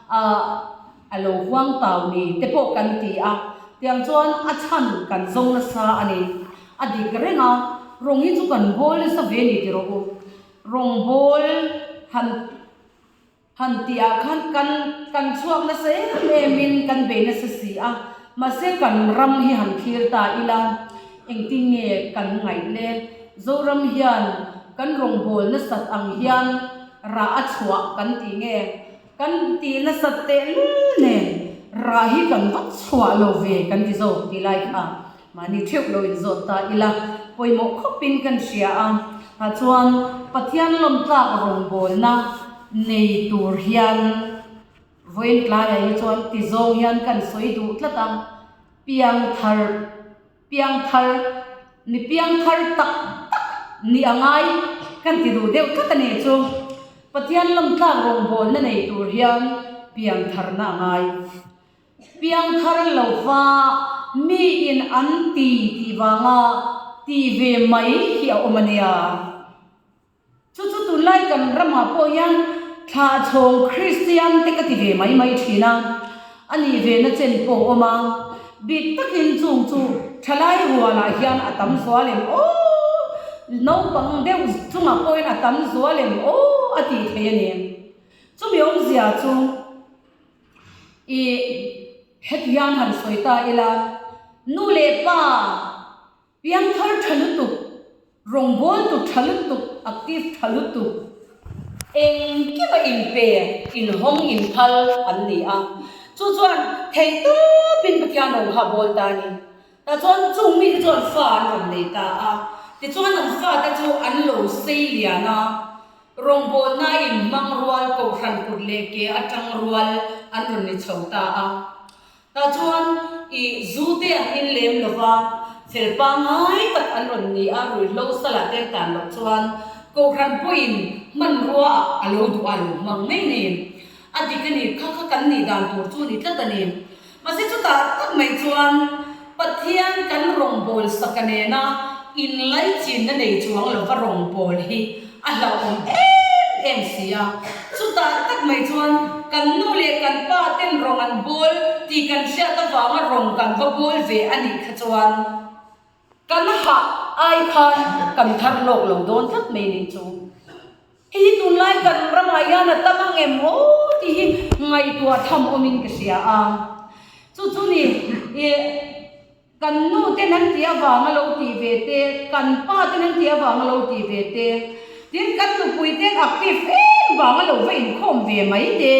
ah a lo huang tau ni te pawh kan ti a, tiang chuan a chhan kan zawng nasa a ni, a dik reng a, rawng hi chu kan bawl nasa ve a ni ti rawh u. Rawngbawl han han tih ah khan kan kan chhuak nasa em em in kan bei nasa si a. Mahse kan ram hi han thlir ta ila, engtin nge kan ngaih le? Zoram hian kan rawngbâwl nasat ang hian rah a chhuah kan tih nge? Kan tih nasat tehlul nen rah hi kan va chhuah lo ve kan ti zawk tih lai kha mahni theuh lo inzawt ta ila pawimawh khawpin kan hria a. Tah chuan Pathian lawmtlak rawngbawlna nei tur hian vawiin tlaiah hi chuan ti zawng hian kan sawi duh tlat a, piangthar Piangthar, mi piangthar tak tak ni a ngai kan ti duh deuh tlat a ni chu. Pathian lawmtlak rawngbawlna nei tur hian piangtharna a ngai. Piangthar lova miin an ti tih vanga ti ve mai hi a awm a nia. Chu chu tunlai kan ramah pawh hian thlahchhawng Kristian te ka ti ve mai mai thin a, a nih ve na chen pawh a awm a, bik takin chung chu thalai rualah hian a tam zual em aw, naupang deuh chungah pawhin a tam zual em aw a tih theih a ni. Chumi awmzia chu ih heti hian han sawi ta ila, nu leh pa, Piangthar tha lutuk, rawngbawltu tha lutuk, active tha lutuk, engkima inpe, inhawng, inphal an ni a. Chu chuan theihtawpin Pathian rawn kha bawl ta a ni. Tah chuan chung mite chuan fa an rawn nei ta a. Tichuan an fate chu an lo sei lian a, rawngbawlna inhmang rual, kohhran kut leh ke atang rual an rawn ni chho ta a. Tah chuan i zu te an in lem lo va, fel pangngai tak an rawn ni a, ruihhlo salah te an tan loh chuan Kohhran pawhin hmanrua ah a lo duh a, a lo hmang mai ni. A dik a ni, kha kha kan nih dan tur chu a ni tlat a ni. Mahse chutah tak mai chuan Pathian kan rawngbâwl saka nena inlaichinna nei chuang lova rawngbâwl hi a hlauhawm em em si a. Chutah tak mai chuan kan nu leh kan pa ten rawng an bawl tih kan hriat avanga rawng kan va bawl ve a nih kha chuan kan hah ai khan kan thar lawk lo dawn tlat mai nih chu. Hei hi tunlai kan ramah hian a tam ang em aw tih hi ngaihtuah tham awmin ka hria a. Chu chu ni ih Kan nu ten an tih avanga lo tih ve te, kan pa ten an tih avanga lo tih ve te, tin kan nupui ten active em vanga lo va inkhawm ve mai te,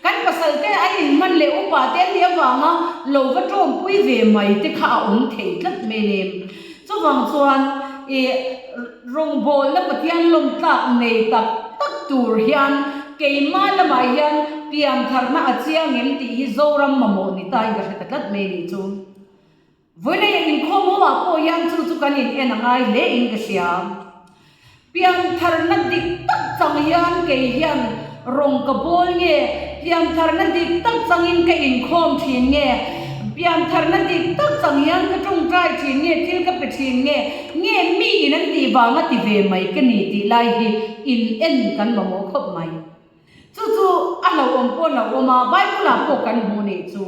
kan pasal te an inhman leh upa te an nih avanga lo va tawmpui ve mai te kha a awm thei tlat mai a ni. Chuvang chuan ih rawngbawlna Pathian lawmtlak nei tak tak tur hian keimah lamah hian piantharna a chiang em tih hi Zoram mamawh ni tain ka hre ta tlat mai a nih chu. Vawileia inkhawm ho ah pawh hian chu chu kan in en a ngai hle in ka hria. Piantharna dik tak chang hian kei hian rawng ka bawl nge, piantharna dik tak changin ka inkhawm thin nge, piantharna dik tak chang hian ka tawngtai thin nge, thil ka pe thin nge, nge mi in an tih vanga ti ve mai ka ni tih lai hi in en kan mamawh khawp mai. Chu chu a hlauhawm pawh hlauhawm a, Bible ah pawh kan hmu nih chu.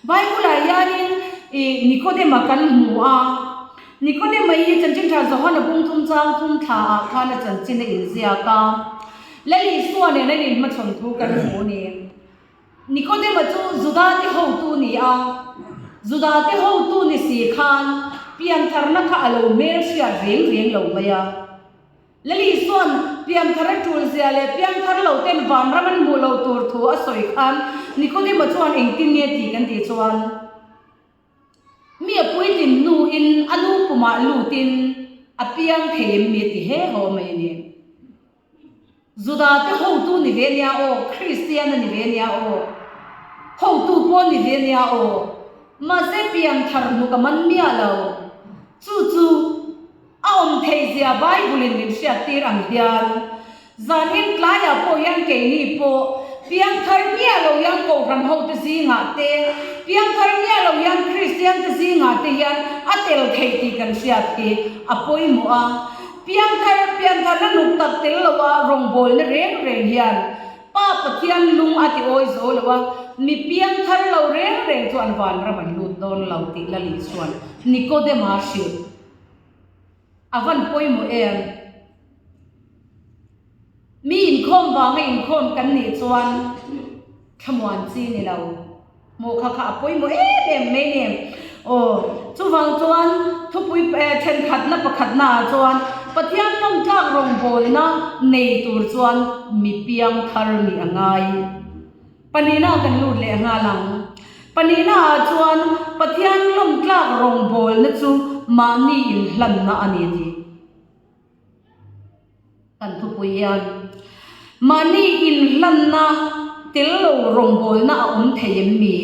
Bible ah hianin ih Nikodema kan hmu a, Nikodema hi Chanchin Tha Johana bung thum chang thum thla ah khan a chanchin a inziak a, Lal Isua nen an inhmachhawn thu kan hmu ni. Nikodema chu Juda te hotu ni a, Juda te hotu ni si khan piantharna kha a lo hmelhriat reng reng lo mai a. Lali chuan pianthar a tul zia leh piangthar lo ten vanram an hmuh lo tur thu a sawi khan Nikodema chuan engtin nge tih kan tih chuan mi a puitlin hnuin a nu pumah lutin a piang thei em mi a ti he haw mai a ni. Juda te hotu ni ve nia aw, Kristian a ni ve nia aw, hotu pawh ni ve nia aw, mahse pianthar hnuk a man miah lo. Chu chu A awm theih zia Bible in min hriattir ang hian zanin tlaiah pawh hian keini pawh piangthar miah lo hian Kohhran hote zingah te, piangthar miah lo hian Kristian te zingah te hian a tel theih tih kan hriat hi a pawimawh a. Piangthar, piantharna nuk tak tel loa rawngbawlna reng reng hian Pa Pathian lung a ti awi zo lo a, mi piangthar lo reng reng chu an vanram an lut dawn lo tih Lali chuan Nikodema hrilh. A van pawimawh em? Mi inkhawm vanga inkhawm kan nih chuan thlamuan chi ni lo. Maw kha kha a pawimawh em em mai ni. Aw, chuvang chuan thupui thenkhatna pakhatna ah chuan Pathian lawmtlak rawngbawlna nei tur chuan mi piang thar nih a ngai. Pahnihna kan lut leh nghal ang. Pahnihna ah chuan Pathian lawmtlak rawngbawlna chu mahni inhlanna a ni tih. Kan thupui hian mahni inhlanna tel lo rawngbawlna a awm thei em mi?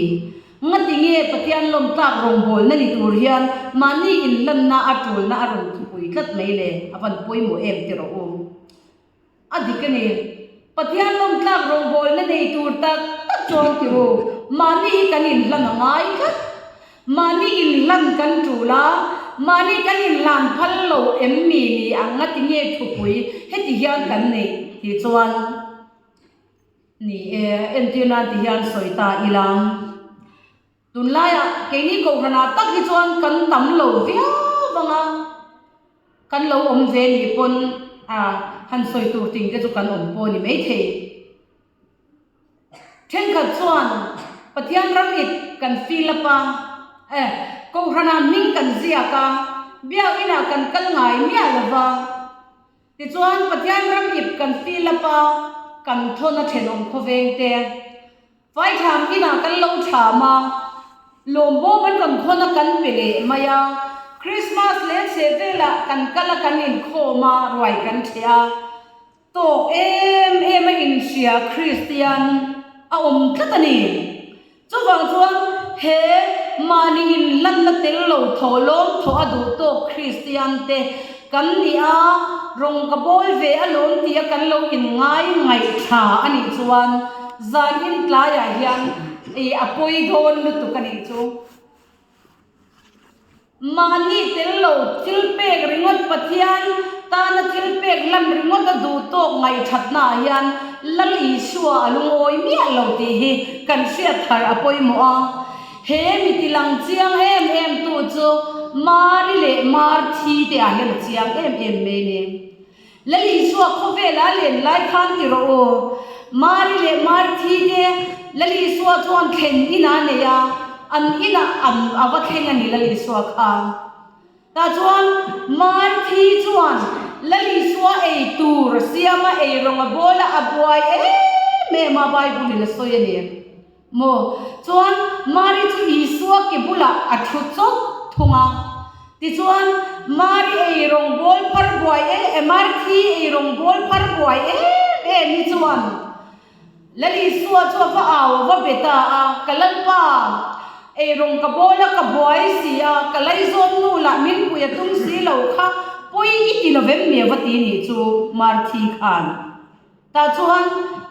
Ngati nge Pathian lawmtlak rawngbawlna ni tur hian mahni inhlanna a tulna a rawn thupui tlat mai le? A van pawimawh em ti rawh u. A dik a ni. Pathian lawmtlak rawngbawlna nei tur tak tak chuan ti ru, mahni hi kan inhlan a ngai tlat. Mahni inhlan kan tul a, mahni kan inhlan phal lo em mi ni ang a ti nge thupui heti hian kan neih tih chuan ni e, entir nan ti hian sawi ta ila. Tunlaiah keini kohhranah tak hi chuan kan tam lo viau vang a, kan lo awm ve nih pawn a han sawi tur ting te chu kan awm pawh a ni maithei. Thenkhat chuan Pathian ram it kan fill up a, eh kohhranah hming kan ziak a, biakinah kan kal ngai miah lo va, tichuan Pathian ram ip kan fill up a, kan thawn a thenawm khawveng te. Vaitham inah kan lo tham a, lawmbawm an rawn khawn a kan pe leh mai a, Krismas leh chhe velah kan kal a kan inkhawm a, ruai kan ṭheh a, tawk em em a inhria Kristian a awm tlat a ni. Chuvang chuan he mahni inhlanna tel lo thaw lawm thaw a duh tawk Kristian te kan ni a, rawng ka bawl ve alawm tia kan lo inngai ngaihthla a nih chuan Zan in tlaiah hian i a pawi dawn lutuk a nih chu. Mahni tel lo thil pek ringawt Pathian tana thil pek lan ringawt a duh tawk ngaihthatnaah hian Lal Isua a lungawi miah lo tih hi kan hriat thar a pawimawh a. He mi tilang chiang em em tu chu Mari leh Marthi te ah hian a chiang em em mai a ni. Lal Isua khawvel a len lai khan ti rawh u. Mari leh Marthi te Lal Isua chuan thlen in a nei a, an inah an a va thleng a ni Lal Isua kha. Tah chuan Marthi chuan Lal Isua ei tur a siam a, ei rawng a bawl a, a buai em em a Bible in a sawi a ni. Maw? Chuan Mari chu Isua ke bulah a thu chawt thung a. Tichuan, Mari ei rawngbawl phar buai em em, Marthi ei rawngbawl phar buai em em hi chuan Lal Isua chu a va au, a va be ta a, Ka Lalpa, ei rawng ka bawl a, ka buai si a, ka laizawn nu lah min pui a tum si lo kha, pawi i ti lovem mi a va ti nih chu Marthi khan. Tah chuan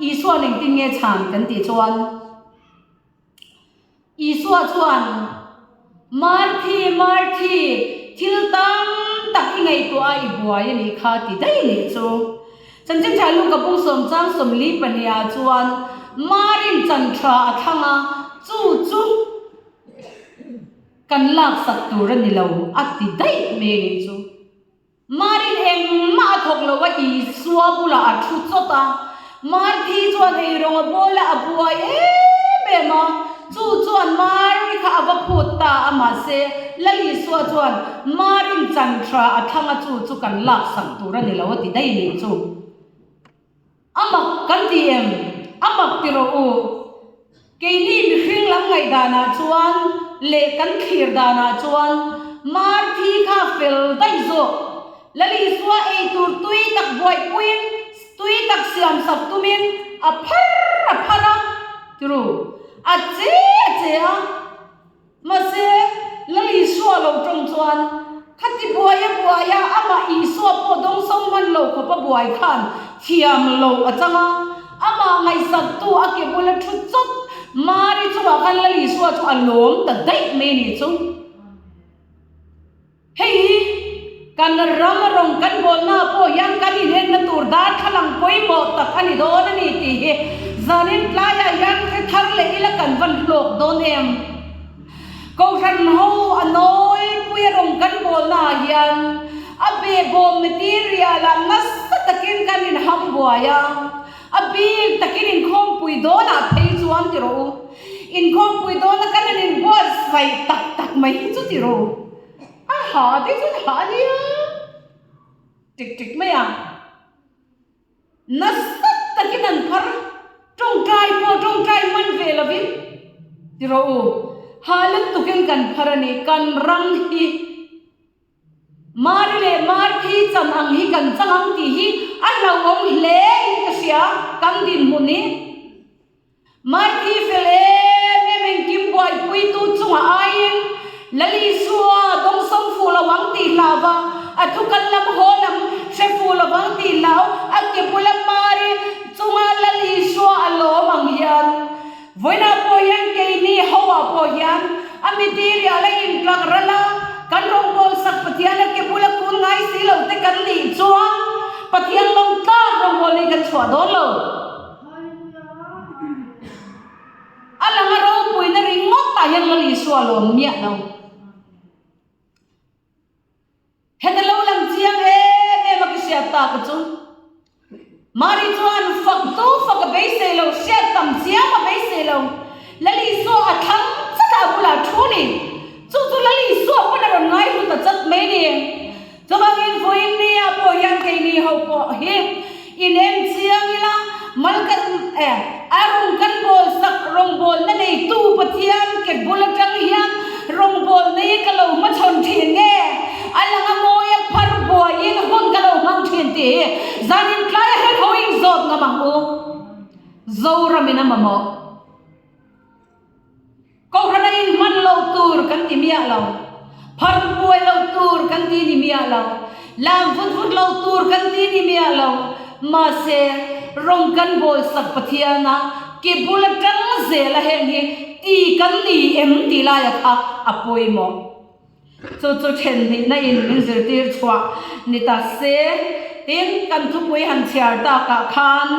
Isua'n engtin nge chhan kan tih chuan, Isua chuan, Marthi, Marthi, thil tam tak i ngaihtuah a i buai a nih kha ti daih nih chu. Chanchin Tha Luka bung sawmchang 42 ah chuan Marin chan tha a thlang a, chu chu kan laksak tur a ni lo a ti daih mai nih chu. Marin engmah a thawk lo a, Isua bulah a thu chawt a. Marthi chuan eirawng a bawl a, a buai em em a. Chu chuan Mari kha a va phut ta a, mahse Lal Isua chuan Marin chan tha a thlang a, chu chu kan laksak tur a ni lo a ti daih nih chu. A mak kan ti em? A mak ti rawh u. Keini mihring lam ngaihdanah chuan leh kan thlir danah chuan Marthi kha fel daih zawk. Lal Isua ei tur tui tak buaihpuiin, tui tak siamsak tumin a phar a phar a, ti ru. A che a che a. Mahse, Lal Isua lo tawng chuan, Khati buai a buai a, amah Isua pawh dawngsawm hman lo khawp a buai khan thiam lo a chang a, amah ngaihsaktu a ke bula thu chawt Mari chungah khan Lal Isua chu a lawm ta daih mai ni chu. Hei hi kan ram rawng kan bawlna pawh hian kan inenna tur darthlalang pawimawh tak a ni dawn a ni tih hi zanin tlaiah hian hre thar leh ila kan van hlawk dawn em? Kohhran ho a nawlpuia rawng kan bawlnaah hian a behbawm material ah nasa takin kan inham buai a, a bik takin inkhawmpui dawnah phei chuan ti rawh u. Inkhawmpui dawna kan han inbuatsaih tak tak mai hi chu ti rawh u. A ha te chuan ha a nia ṭik ṭik mai a. Nasa takin an phar, tawngtai pawh tawngtai man ve lovin ti rawh u. Ha lutukin kan phar a ni, kan ram hi. Mari leh Marthi chan ang hi kan chang ang tih hi a hlauhawm hle in ka hria, kan dinhmun hi. Marthi fel em em engkim buaipuitu chungah aiin Lal Isua dawngsawm fuh lo ang tih hlau va, a thu kal lam haw lam hre fuh lo vang tih hlau, a ke bula Mari chunga Lal Isua a lawm ang hian Vawiinah pawh hian keini hoah pawh hian a mitiriah la intlak ral a, kan rawngbawl sak Pathian a ke bula kun ngai si lo te kan nih chuan Pathian lawng tlak rawngbawl hi kan chhuah dawn lo. A lang a ropuina ringawt ah hian Lal Isua a lawm miah lo. Heta lo lang chiang em em a ka hriat tak a chu. Mari chuan fak tu fak a beisei lo, hriat tam chiam a beisei lo. Lal Isua a thlang chat a a bulah thu ni. Chu chu Lal Isua pawn a rawn ngai hlu ta chat mai ni. Chuvangin vawiin nia pawh hian keini ho pawh hi in en chiang ila, mal kan eh a rawng kan bawl sak rawngbawlna neitu Pathian ke bul atang hian rawngbawlna hi ka lo hmachhawn thin nge? A lang a mawi a phar buaiin hun ka lo hmang thin tih hi zanin tlaia hian ho inzawt ngam ang u. Zoramin a mamawh. Kohhran a inhman lo tur kan ti miah lo, phar buai lo tur kan ti ni miah lo, lam vut vut lo tur kan ti ni miah lo, mahse rawng kan bawl sak Pathiana ke bul atang zela heng hi ti kan ni em tih laia kha a pawimawh. Chu chu then hnihna in min zirtir chhuah ni ta se, tin kan thupui han chhiar takah khan,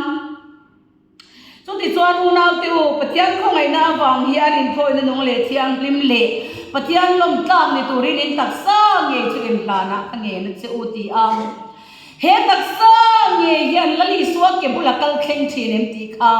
Chutichuan unaute u, Pathian khawngaihna avang hian inthawina nung leh thianghlim leh Pathian lawmtlak ni turin in taksa ngei chu inhlanah ka ngen a che u ti a. He taksa ngei hian Lal Isua ke bula kal thleng thin em tih kha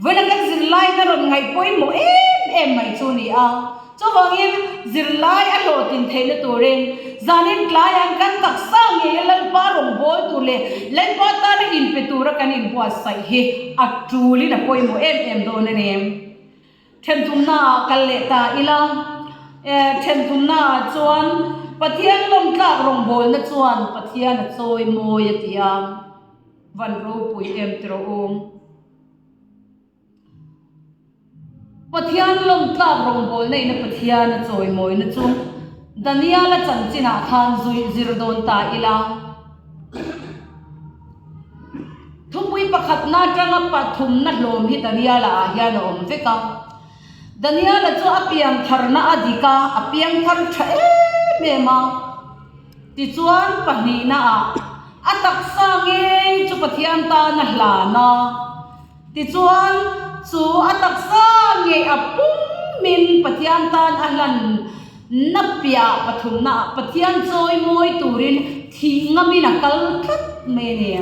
vawiina kan zirlaina rawn ngaih pawimawh em em mai chu a ni a. Chuvangin, zirlai a hlawhtlin theihna turin zanin tlaiah kan taksa ngeia Lalpa rawngbâwl tur leh Lalpa tana inpe tura kan inbuatsaih hi a ṭulin a pawimawh em em dawn a ni. Ṭhenthumnaah kal leh ta ila, ṭhenthumnaah chuan Pathian lawmtlak rawngbâwlna chuan Pathian a chawi mawi a ti a, van ropui em ti rawh u. Pathian lawmtlak rawngbawlna ina Pathian a chawimawina chu Daniel-a chanchinah khan zui zir dawn ta ila. Thupui pakhatna atanga pathumna hlawm hi Daniel-a ah hian a awm vek a. Daniel-a chu a piantharna a dik a, a piangthar tha em em a. Tichuan pahnihna ah a taksa ngei chu Pathian tan a hlan a. Tichuan, chu a taksa ngei a pumin Pathian tan a hlan na piah pathumna ah Pathian chawi mawi turin thih ngamin a kal tlat mai a ni.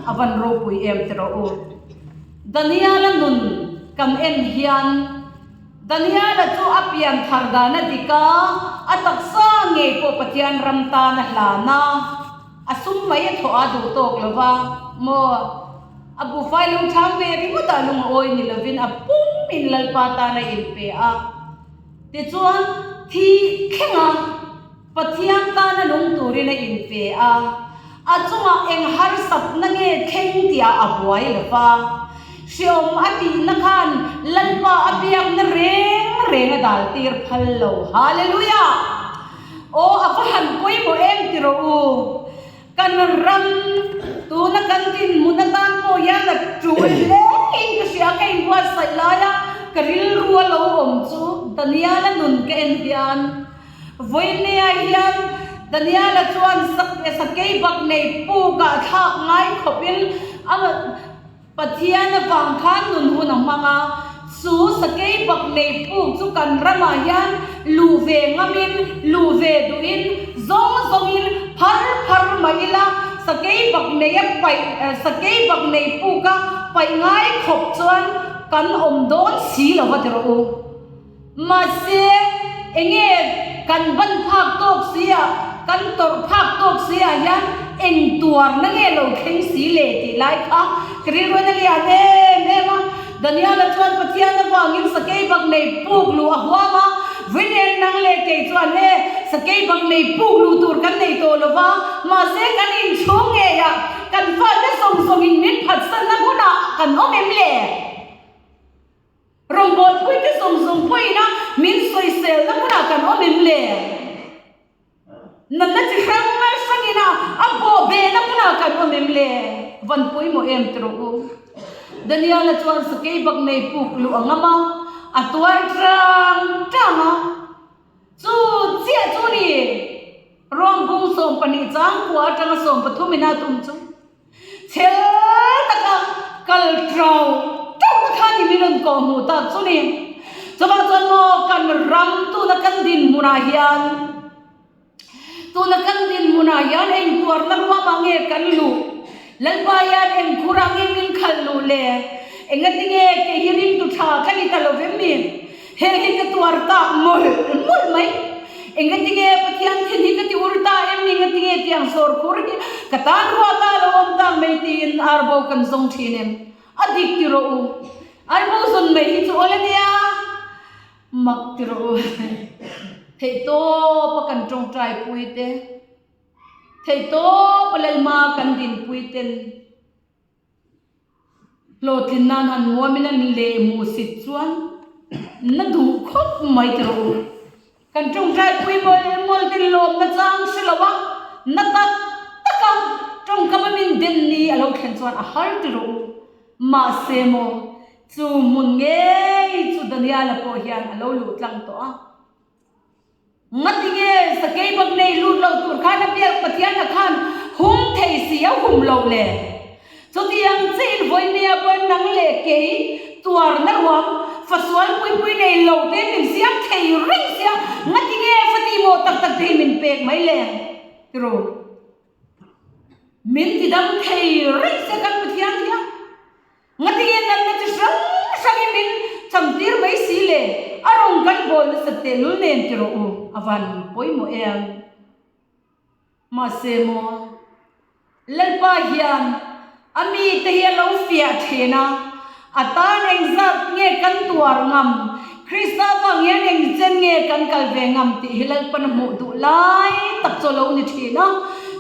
A van ropui em ti rawh u. Daniel-a nun kan en hian Daniel-a chu a pian thar dan a dik a, a taksa ngei pawh Pathian ram tan a hlan a. A sum mai a thawh a duh tawk lo va maw? A buhfai lo chang ve ringawt ah lung a awi ni lovin a pum in Lalpa tan a inpe a. Tichuan, thi thleng a, Pathian tana nung turin a inpe a. A chungah eng harsatna nge thleng tihah a buai lo va. Hreawm a tihna khan Lalpa a biakna reng reng a dal tir phal lo. Hallelujah! Aw a va han pawimawh em ti rawh u. Kan ram tuna kan dinhmun atan pawh hian a tul hle in ka hria ka inbuatsaih laia ka rilru a lo awm chu Daniel-a nun ka en hian vawinia hian Daniel-a chuan sakei bak nei pukah thlak ngai khawpin a Pathian avang khan nun hun a hmang a, chu sakei bak nei puk chu kan ramah hian luh ve ngamin, luh ve duhin, zawng zawngin phar phar mah ila, sakei bak nei a paih, sakei bak nei puk a paih ngai khawp chuan. kan awm dawn si lo va ti rawh u. Mahse, enge kan ban phak tawk si ah, kan tawrh phak tawk si ah hian eng tuarna nge lo thleng si le tih lai kha ka rilruain a lian em em a. Daniela chuan Pathian avangin sakei bak nei puk luh a huam a, Vinen nang leh kei chuan e, sakei bak nei puk luh tur kan nei tawh lo va, mahse kan inchhung ngeiah kan fate zawng zawngin min phatsanna hmunah kan awm em le? Rawngbawlpuite zawng zawng pawhin a min sawiselna hmunah kan awm em le? Natna chi hrang hrangin a a bawh behna hmunah kan awm em le? Van pawimawh em ti rawh u. Daniela chuan sakei bak nei puk luh a ngam a, a tuar tang tang a. Chu chiah chu ni Rom bung 12 chang kua atanga 13 in a tum chu. Chhel taka kal trau trauhna kha ni min rawn kawh hmuh tak chu ni. Chuvang chuan maw kan ram tuna kan dinhmunah hian tuna kan dinhmunah hian eng tuarna ruamah nge kan luh? Lalpa hian eng khurah nge min khalh luh le? Engatinge kei hi ringtu tha ka ni ta lo vem mi? Heng hi ka tuar tak mawlh mawlh mai. Engatinge Pathian thin hi ka ti ur ta em? Engatinge tiang sawr khur hi ka tan ruah ta lo awm tak mai tiin arbo kan zawng thin em? A dik ti rawh u. Arbo zawn mai hi chu awl a nia. Mak ti rawh u. Theihtawp a kan tawngtai pui te, theihtawp a Lalma kan dinpui ten. Hlawhtlin nan han muamin an leh hmuhsit chuan na duh khawp mai ti rawh u. Kan tawngtai pui mawlh mawlh te lawmna chang hre lo a, na tak tak a tawngkam a min den ni a lo thlen chuan a har ti rawh u. Mahse maw, chu hmun ngei chu Daniela pawh hian a lo luh tlang tawh a. Ngatinge sakei bak nei lut lo tur khan a biak Pathian a khan hum thei si a hum lo le? Chutiang chiin vawinia pawn nang leh kei tuarna ruang fasual puipui nei lo te min siam thei reng sia ngatinge fati maw tak tak te hi min pek mai le? Tiro. Min tidam thei reng sia kan Pathian hian. Ngatinge natna chi hrang hrangin min chamtir mai si le, a rawng kan bawl nasat tehlul nen ti rawh u, a van pawimawh em. Mahse maw, Lalpa hian a mite hi a lo fiah thin a, a tan engzat nge kan tuar ngam, Krista vang hian engchen nge kan kal ve ngam tih hi Lalpan a hmuh duh lai tak chu a lo ni thin a.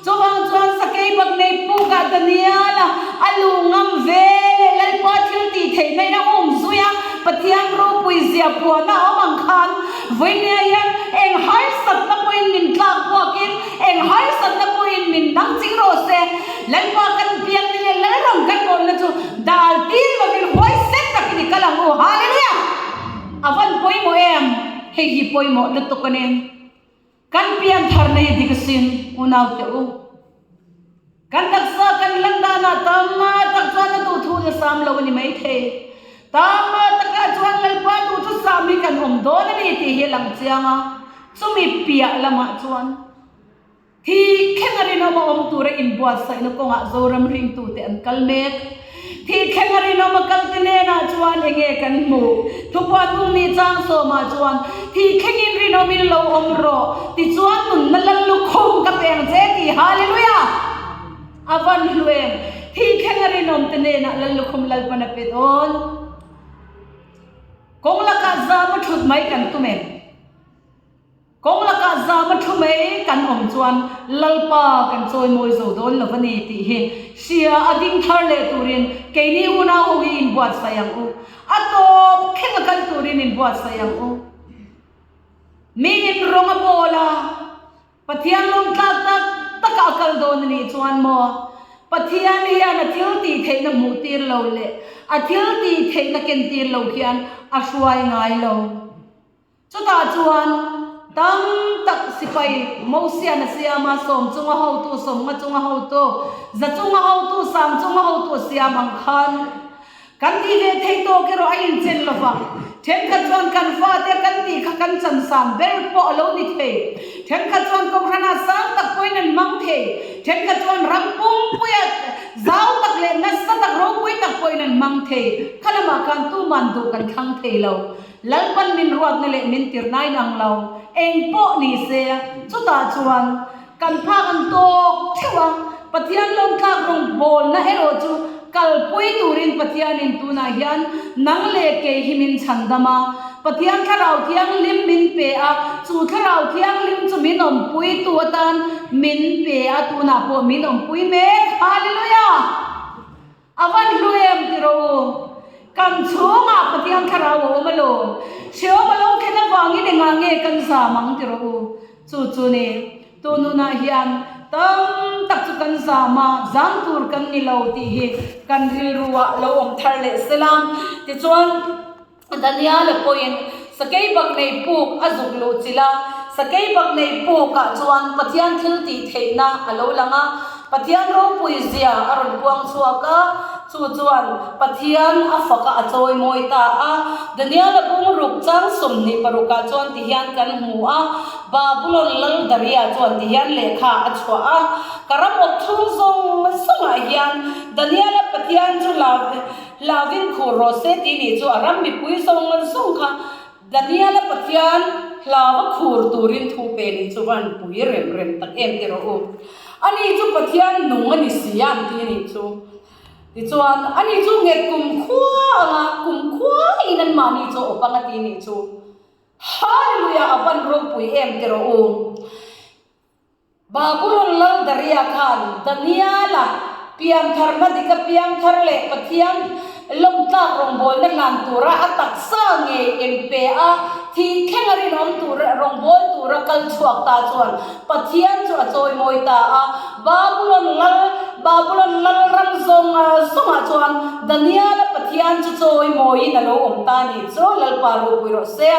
Chuvang chuan sakei bak nei pukah Daniel-a a luh ngam ve leh Lalpa thil tih theihna in a um zui a, Pathian ropui zia puan a awm ang khan vawinia hian eng harsatna pawhin min tlak buakin eng harsatna pawhin min dang ching rawh se. Lalpa kan biakna leh Lalram kan bawlna chu dal tir lovin huaisen takin i kal ang u. Hallelujah! A van pawimawh em? Hei hi pawimawh lutuk a ni. Kan piantharna hi dik asin, unaute u. Kan taksa kan lan danah tama tak chuan a duhthu la sam lo a ni maithei. Tama takah chuan Lalpa duhthusam hi kan awm dawn a ni tih hi a lang chiang a. Chumi piah lamah chuan thi thleng a rinawm a awm tura inbuatsaihna kawngah Zoram ringtute an kal mek. Thi thleng a rinawm a kalte hnenah chuan enge kan hmuh? Thupuan bung ni chang sawmah chuan, Thi thlengin rinawmin lo awm rawh, tichuan nunna lal lukhum ka pe ang che tih Hallelujah! A van hlu em! Thi thleng a rinawmte hnenah lal lukhum Lalpan a pe dawn. Kawng lakah zam a thut mai kan tum em? Kawng lakah zam a thu mai kan awm chuan Lalpa kan chawimawi zo dawn lo a ni tih hi hria a ding thar leh turin keini unau ho hi inbuatsaih ang u. A tawp thleng a kal turin inbuatsaih ang u. Miin rawng a bawl a, Pathian lawmtlak tak taka a kal dawn a nih chuan maw Pathian hian a thil tih theihna hmuh tir lo leh a thil tih theihna ken tir lo hian a hruai ngai lo. Chutah chuan tam tak sipai Mosian a siam a, sawm chunga hotu, sawmnga chunga hotu, za chunga hotu, sang chunga hotu a siam ang khan kan tih ve theih tawk erawh a inchen lo vang. Thenkhat chuan kan fate kan tih kha kan chan san ber pawh a lo ni thei. Thenkhat chuan kohhranah sang tak pawhin an hmang thei. Thenkhat chuan ram pumpuia zau tak leh nasa tak ropui tak pawhin an hmang thei. thei, kha lamah khan tuman duh kan thlang thei lo. Lalpan min ruatna leh min tirhna in ang lo, eng pawh ni se, chutah chuan kan phak an tawk theuh a, Pathian lawmtlak rawngbawlna erawh chu kalpui turin Pathianin tunah hian nang leh kei hi min chhandam a, Pathian Thlarau Thianghlim min pe a, chu Thlarau Thianghlim chu min awmpuitu atan min pe a, tunah pawh min awmpui mek. Hallelujah! A van hlu em ti rawh u. Kan chhungah Pathian Thlarau a awm alawm. Hreawm a lo thlen avangin engah nge kan zam ang ti rawh u. Chu chu ni, tun hunah hian tam tak chu kan zam a, zam tur kan ni lo tih hi kan rilruah lo awm thar leh sela. Tichuan. Daniela pawhin sakei bak nei puk a zuk luh chilh a, sakei bak nei pukah chuan Pathian thil tih theihna a lo lang a, Pathian ropui zia a rawn puang chhuak a, chu chuan Pathian a faka a chawi mawi ta a. Daniela bungruk chang 26ah chuan ti hian kan hmu a, Babulon lal Daria chuan ti hian lehkha a chhuah a, Ka ram awp chhung zawng zawngah hian Daniela Pathian chu la Hlauvin khur rawh se tih nih chu a ram mipui zawng zawng kha Daniela Pathian hlauva khur turin thu pe nih chu van pui rem rem tak em ti rawh u. Ani chu Pathian nung a ni si a an ti a nih chu. Tichuan ani chu nghet kumkhua anga kumkhua in anmahni chu a awp anga ti nih chu. Hallelujah a van ropui em ti rawh u. Babulon lal Daria khan Daniela piantharna dika piangthar leh Pathian lawmtlak rawngbawlna hlan tura a taksa ngei inpe a, thih thleng a rinawm tur rawngbâwl tura kal chhuak ta chuan Pathian chu a chawimawi ta a. Babulon lal Babulon lal ram zawng zawngah chuan Daniela Pathian chu chawimawiin a lo awm ta a nih chu Lalpa ropui rawh se.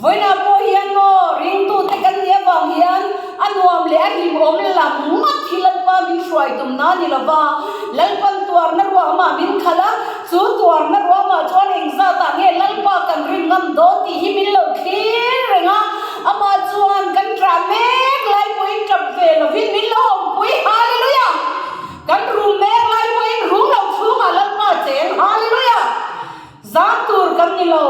Vawiinah pawh hian maw ringtute kan nih avang hian a nuam leh a hlimawm lam ngawt hi Lalpa min hruai tumna a ni lo va, Lalpan tuarna ruahmah min khalh a, chu tuarna ruahmah chuan engzatah nge Lalpa kan rin ngam dawn tih hi min lo thlir reng a, amah chuan kan ṭah mek lai pawhin ṭap ve lovin min lo awmpui, Hallelujah! Kan rum mek lai pawhin rum lo chhungah Lalpa cheng, Hallelujah! Zam tur kan ni lo.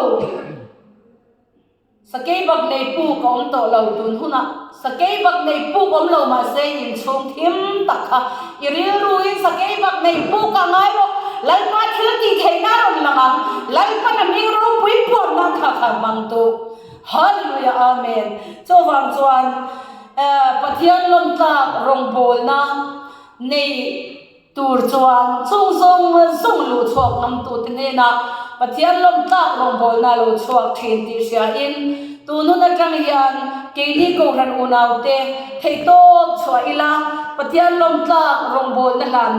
Sakei bak nei puk a awm tawh lo tun hunah sakei bak nei puk awm lo mahse inchhung thim tak kha i rilruin sakei bak nei puk a ngai rawh. Lalpa thil tih theihna a rawn lang ang. Lalpan a hming ropui puan nan kha kha hmang duh. Hallelujah Amen. Chuvang chuan Pathian lawmtlak rawngbawlna nei Tur chuan chung zawng zawng luh chhuak ngamtute hnenah Pathian lawmtlak rawngbawlna a lo chhuak thin tih hriain tun hun atang hian keini Kohhran unaute theihtawp chhuah ila Pathian lawmtlak rawngbawlna hlan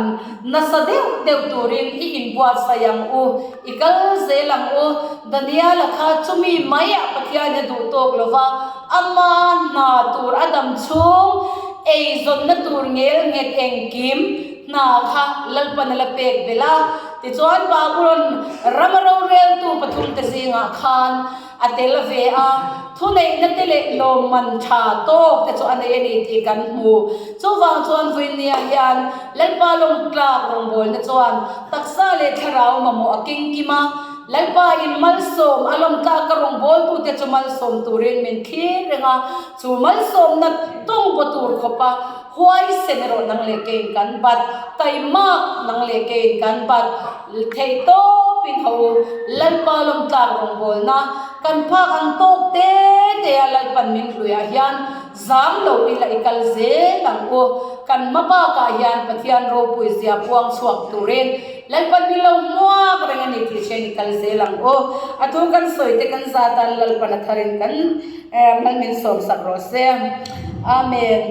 nasa deuh deuh turin i inbuatsaih ang u, i kal zel ang u. Daniela kha chumi maiah Pathian a duh tawk lova, ama hna tur a dam chhung eizawnna tur ngel nghet engkim hna kha Lalpan a la pek belh a. Tichuan Babulon rama roreltu pathumte zingah khan a tel ve a, thuneihna te leh lawmman tha tawk te chu a nei a ni tih kan hmu. Chuvang chuan Vuinia hian Lalpa lawngtlak rawngbawlna chuan taksa leh thlarau mamawh a kengkim a, Lalpa in malsawm a lawmtlak ka rawngbawltute chu malsawm turin min thlir reng a, chu malsawmna tawngbaw tur khawpa huaisen erawh nang leh keiin kan bat, taimak nang leh keiin kan bat theih tawpin ho u. Lalpa lawmtlak rawngbawlna kan phak ang tawk te te a Lalpan min hluiah hian Zam lo ila i kal zel ang u. Kan hma bakah hian Pathian ropui zia puang chhuak turin Lalpan min lo hmuak reng a ni tih hriain i kal zel ang u. A thu kan sawi te kan zat a, Lalpan a tharin kan mal min sawmsak rawh se. Amen.